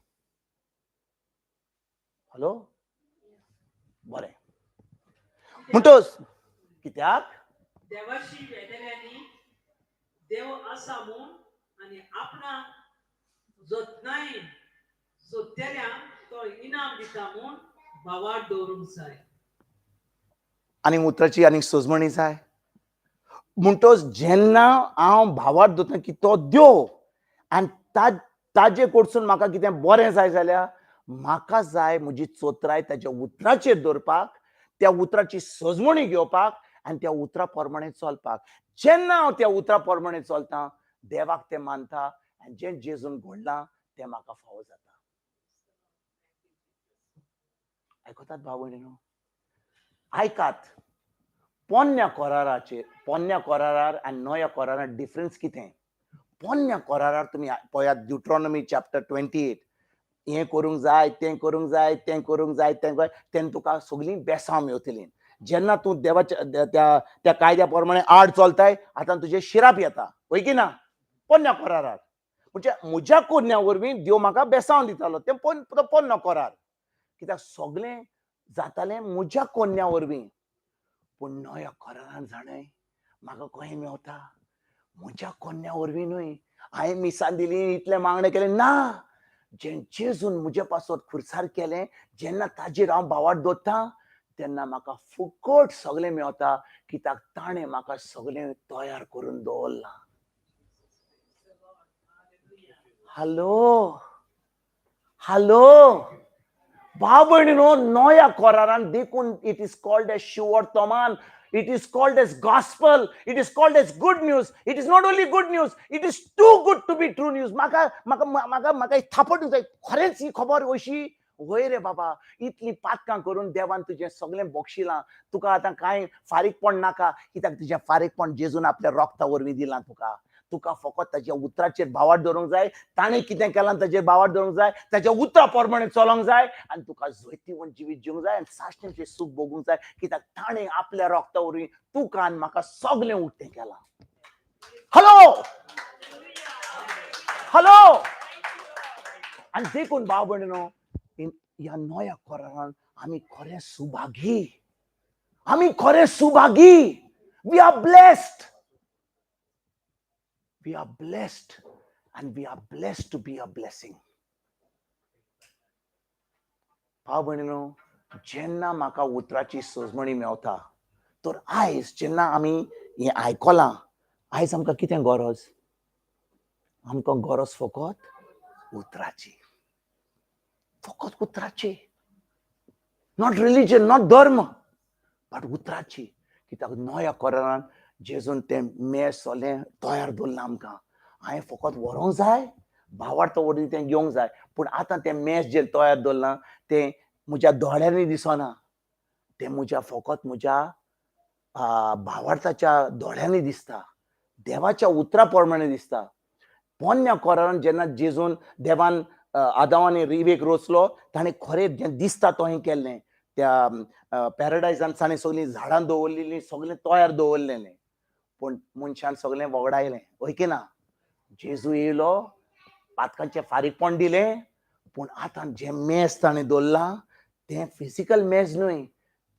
Hello, बरें म्हणटोच कित्याक देवाशी वेगळ्यांनी देव आसा म्हूण आनी आपणाक जतनायेन सोदतल्यांक तो इनाम दिता म्हूण भावार्थ दवरूंक जाय. आनी उतराची आनी सजमणी जाय. म्हणटोच जेन्ना हांव भावार्थ दवरता की तो देव आनी ताजे कडसून म्हाका कितें बरें जाय जाल्यार म्हाका जाय म्हजी चोत्राय ताज्या उतराचेर दवरपाक, त्या उतराची सजमणी घेवपाक आनी त्या उतरा प्रमाणे चलपाक. जेन्ना हांव त्या उतरा प्रमाणे चलता, देवाक तें मानता आनी जें जेजून घडलां तें म्हाका फावो जाता. आयकतात भाव भयणीनो? आयकात, पोन्न्या कराराचेर, पोन्न्या करारार आनी नव्या करारार डिफरन्स कितें? पोन्न्या करारार तुमी पळयात, ड्युट्रॉनॉमी चॅप्टर 28, हें करूंक जाय, तें करूंक जाय, तें करूंक जाय, तें तेन्ना तुका सगळीं बेसांव मेवतलीं. जेन्ना तूं देवाच्या त्या त्या कायद्या प्रमाणे आड चलताय, आतां तुजें शिराप येता, हय की ना? पोन्न्या करारार म्हणजे म्हज्या कोन्या वरवीं देव म्हाका बेसांव दितालो, तें पोन्नो करार, कित्याक सगळें जातालें म्हज्या कोन्या वरवीं. पूण नव्या करारान जाणय म्हाका खंय मेवता? म्हज्या कोन्या वरवीं न्हय, हांवें मिसान दिली, इतलें मागणें केलें ना, जें जेजून म्हजे पासत खुर्सार केलें, जेन्ना ताजेर हांव भावार्थ दवरता तेन्ना म्हाका फुकट सगळें मेवता, कित्याक ताणें म्हाका सगळें तयार करून दवरलां. हॅलो हॅलो भाव भयणीनो, नव्या करारान देखून it is called as शुवर्तमान, it is called as gospel, it is called as good news. It is not only good news, it is too good to be true news. म्हाका म्हाका म्हाका म्हाका थापट जाय, खरेंच ही खबर अशी? वय रे बाबा, इतली पातकां करून देवान तुजें सगळें बक्षिलां, तुका आतां कांय फारीकपण नाका, कित्याक तुजें फारीकपण जेजून आपल्या रोगता वरवीं दिलां तुका. तुका फकत ताज्या उतराचेर भावार्थ दवरूंक जाय, ताणें कितें केलां ताजेर भावार्थ दवरूंक जाय, ताज्या उतरा प्रमाणे चलोंक जाय आनी तुका जैतिवंत जिवीत जिवंक जाय आनी साश्टीचें सूख भोगूंक जाय, कित्याक ताणें आपल्या रोगता वरवीं तुका आनी म्हाका सगळें उक्तें केलां. हॅलो हॅलो आनी देखून भाव भयणीनो, ह्या नव्या करारान आमी खरें सुभागी, आमी खरें Subhagi. We are blessed, we are blessed and we are blessed to be a blessing. भाव भयणीनो, जेन्ना म्हाका उतराची सजमणी मेवता, तर आयज जेन्ना आमी हें आयकलां, आयज आमकां कितें गरज? आमकां गरज फकत उतराची, फकत उतराची, not religion, not धर्म, बट उतराची. कित्याक नव्या करारान जेजून तें मेज सगळें तयार दवरलां आमकां. हांवें फकत व्हरोंक जाय, भावार्थ वरवीं तें घेवंक जाय. पूण आतां तें मेज जें तयार दवरलां तें म्हज्या दोळ्यांनी दिसना, तें म्हज्या फकत म्हज्या भावार्थाच्या दोळ्यांनी दिसता, देवाच्या उतरा प्रमाणे दिसता. पोन्न्या करारान जेन्ना जेजून देवान आदाव आनी रिवेक रोचलो, ताणें खरें जें दिसता तोहें केल्लें. त्या पॅराडायजान ताणें सगळीं झाडां दवरलेलीं, सगळें तयार दवरलेलें, पूण मनशान सगळें वगडायलें, हय की ना? जेजू येयलो, पातकांचें फारीकपण दिलें, पूण आतां जें मेज ताणें दवरलां तें फिजिकल मेज न्हय,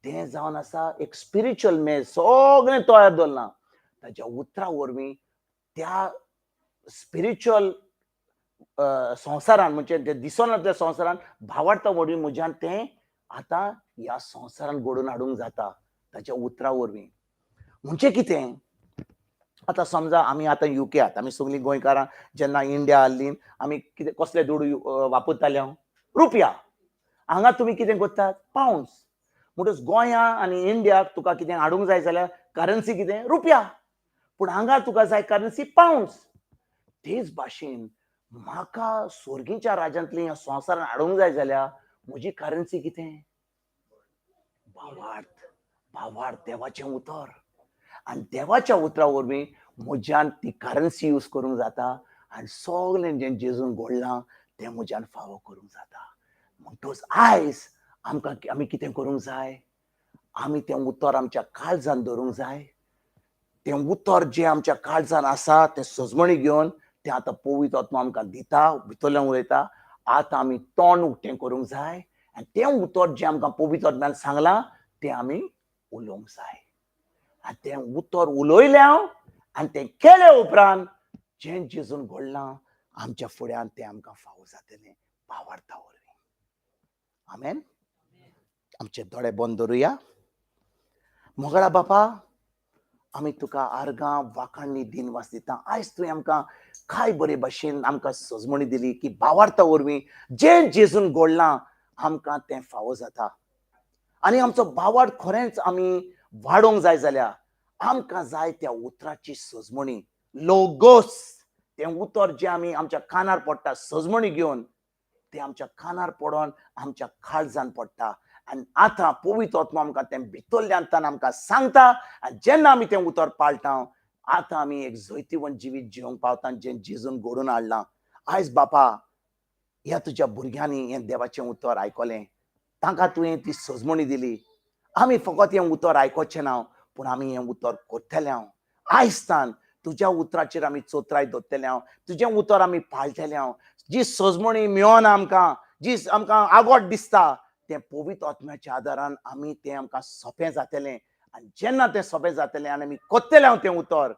तें जावन आसा एक स्पिरिच्युअल मेज, सगळें तयार दवरलां. ताज्या उतरा वरवीं त्या स्पिरिच्युअल संवसारान, म्हणजे ते दिसना त्या संवसारान भावार्था वरवीं म्हज्यान तें आतां ह्या संवसारान घडोवन हाडूंक जाता ताच्या उतरा वरवीं. म्हणजे कितें? आतां समजा आमी आतां युके आहात, आमी सगळीं गोंयकारां जेन्ना इंडिया आसली आमी कितें कसले दुडू वापरताले? हांव रुपया. हांगा तुमी कितें करतात? पावंड्स. म्हणटच गोंया आनी इंडियाक तुका कितें हाडूंक जाय जाल्यार करन्सी कितें? रुपया. पूण हांगा तुका जाय करन्सी पावंड्स. तेच भाशेन म्हाका सोर्गीच्या राज्यांतली ह्या संवसारान हाडूंक जाय जाल्यार म्हजी करन्सी कितें? भावार्थ, भावार्थ, देवाचें उतर. आनी देवाच्या उतरा वरवीं म्हज्यान ती करन्सी यूज करूंक जाता आनी सगळें जें जेजून घडलां तें म्हज्यान फावो करूंक जाता. म्हणटच आयज आमकां आमी कितें करूंक जाय? आमी तें उतर आमच्या काळजान धरूंक जाय. तें उतर जें आमच्या काळजान आसा तें सजमणी घेवन तें आतां पवित्र आत्मा आमकां दिता, भितरल्यान उलयता. आतां आमी तोंड उक्तें करूंक जाय आनी तें उतर जें आमकां पवित्र आत्म्यान सांगलां तें आमी उलोवंक जाय. आनी तें उतर उलयलें आनी तें केले उपरांत जें जेजून घडलां आमच्या फुड्यान तें आमकां फावो जातलें भावार्था वरवीं. आमेन. आमचे दोळे बंद दवरुया. मोगळा बापा, आमी तुका आर्गां वाखाणणी दिनवास दिता. आयज तुवें आमकां काय बरे भाशेन आमकां सजमणी दिली की भावार्था वरवीं जें जेजून घडलां आमकां तें फावो जाता. आनी आमचो भावार्थ खरेंच आमी वाडोवंक जाय जाल्यार आमकां जाय त्या उतराची सजमणी, लोगोस, तें उतर जें आमी आमच्या कानार पडटा सजमणी घेवन तें आमच्या कानार पडोन आमच्या काळजान पडटा. आनी आतां पवित्र आत्मा आमकां तें भितरल्यान आमकां सांगता. आनी जेन्ना आमी तें उतर पाळटा आतां आमी एक जैतिवंत जिवीत जिवंक पावता जें जेजून घडोवन हाडलां. आयज बापा ह्या तुज्या भुरग्यांनी हें देवाचें उतर आयकलें, तांकां तुवें ती सजमणी दिली. आमी फकत हें उतर आयकोचें ना, पूण आमी हें उतर करतले. हांव आयज तुज्या उतराचेर आमी चोत्राय दवरतले, हांव तुजें उतर आमी पाळटले. हांव जी सजमणी मेळना आमकां, जी आमकां आगोट दिसता, तें पवित्र आत्म्याच्या आदारान आमी तें आमकां सोंपें जातलें. आनी जेन्ना तें सोंपें जातलें आनी आमी करतले हांव तें उतर,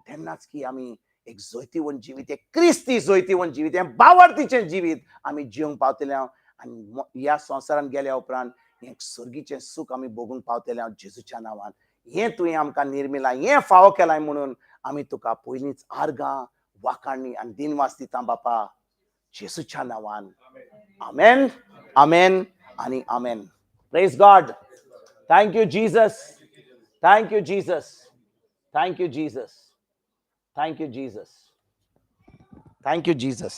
तेन्नाच की आमी एक जैतिवंत जिवीत, एक क्रिस्ती जैतिवंत जिवीत, हें बावडतीचें जिवीत आमी जिवंक पावतले हांव. आनी ह्या संवसारांत गेल्या उपरांत हें सर्गीचें सूख आमी भोगूंक पावतले हांव जेजूच्या नांवान. हें तुवें आमकां निर्मिलां, हें फावो केलां म्हणून आमी तुका पयलींच आर्गां वाखाणणी आनी दिनवास दिता बापा, जेजूच्या नांवान. आमेन, आमेन आनी आमेन. Praise God. Thank you Jesus. Thank you Jesus. Thank you Jesus. Thank you Jesus. Thank you Jesus.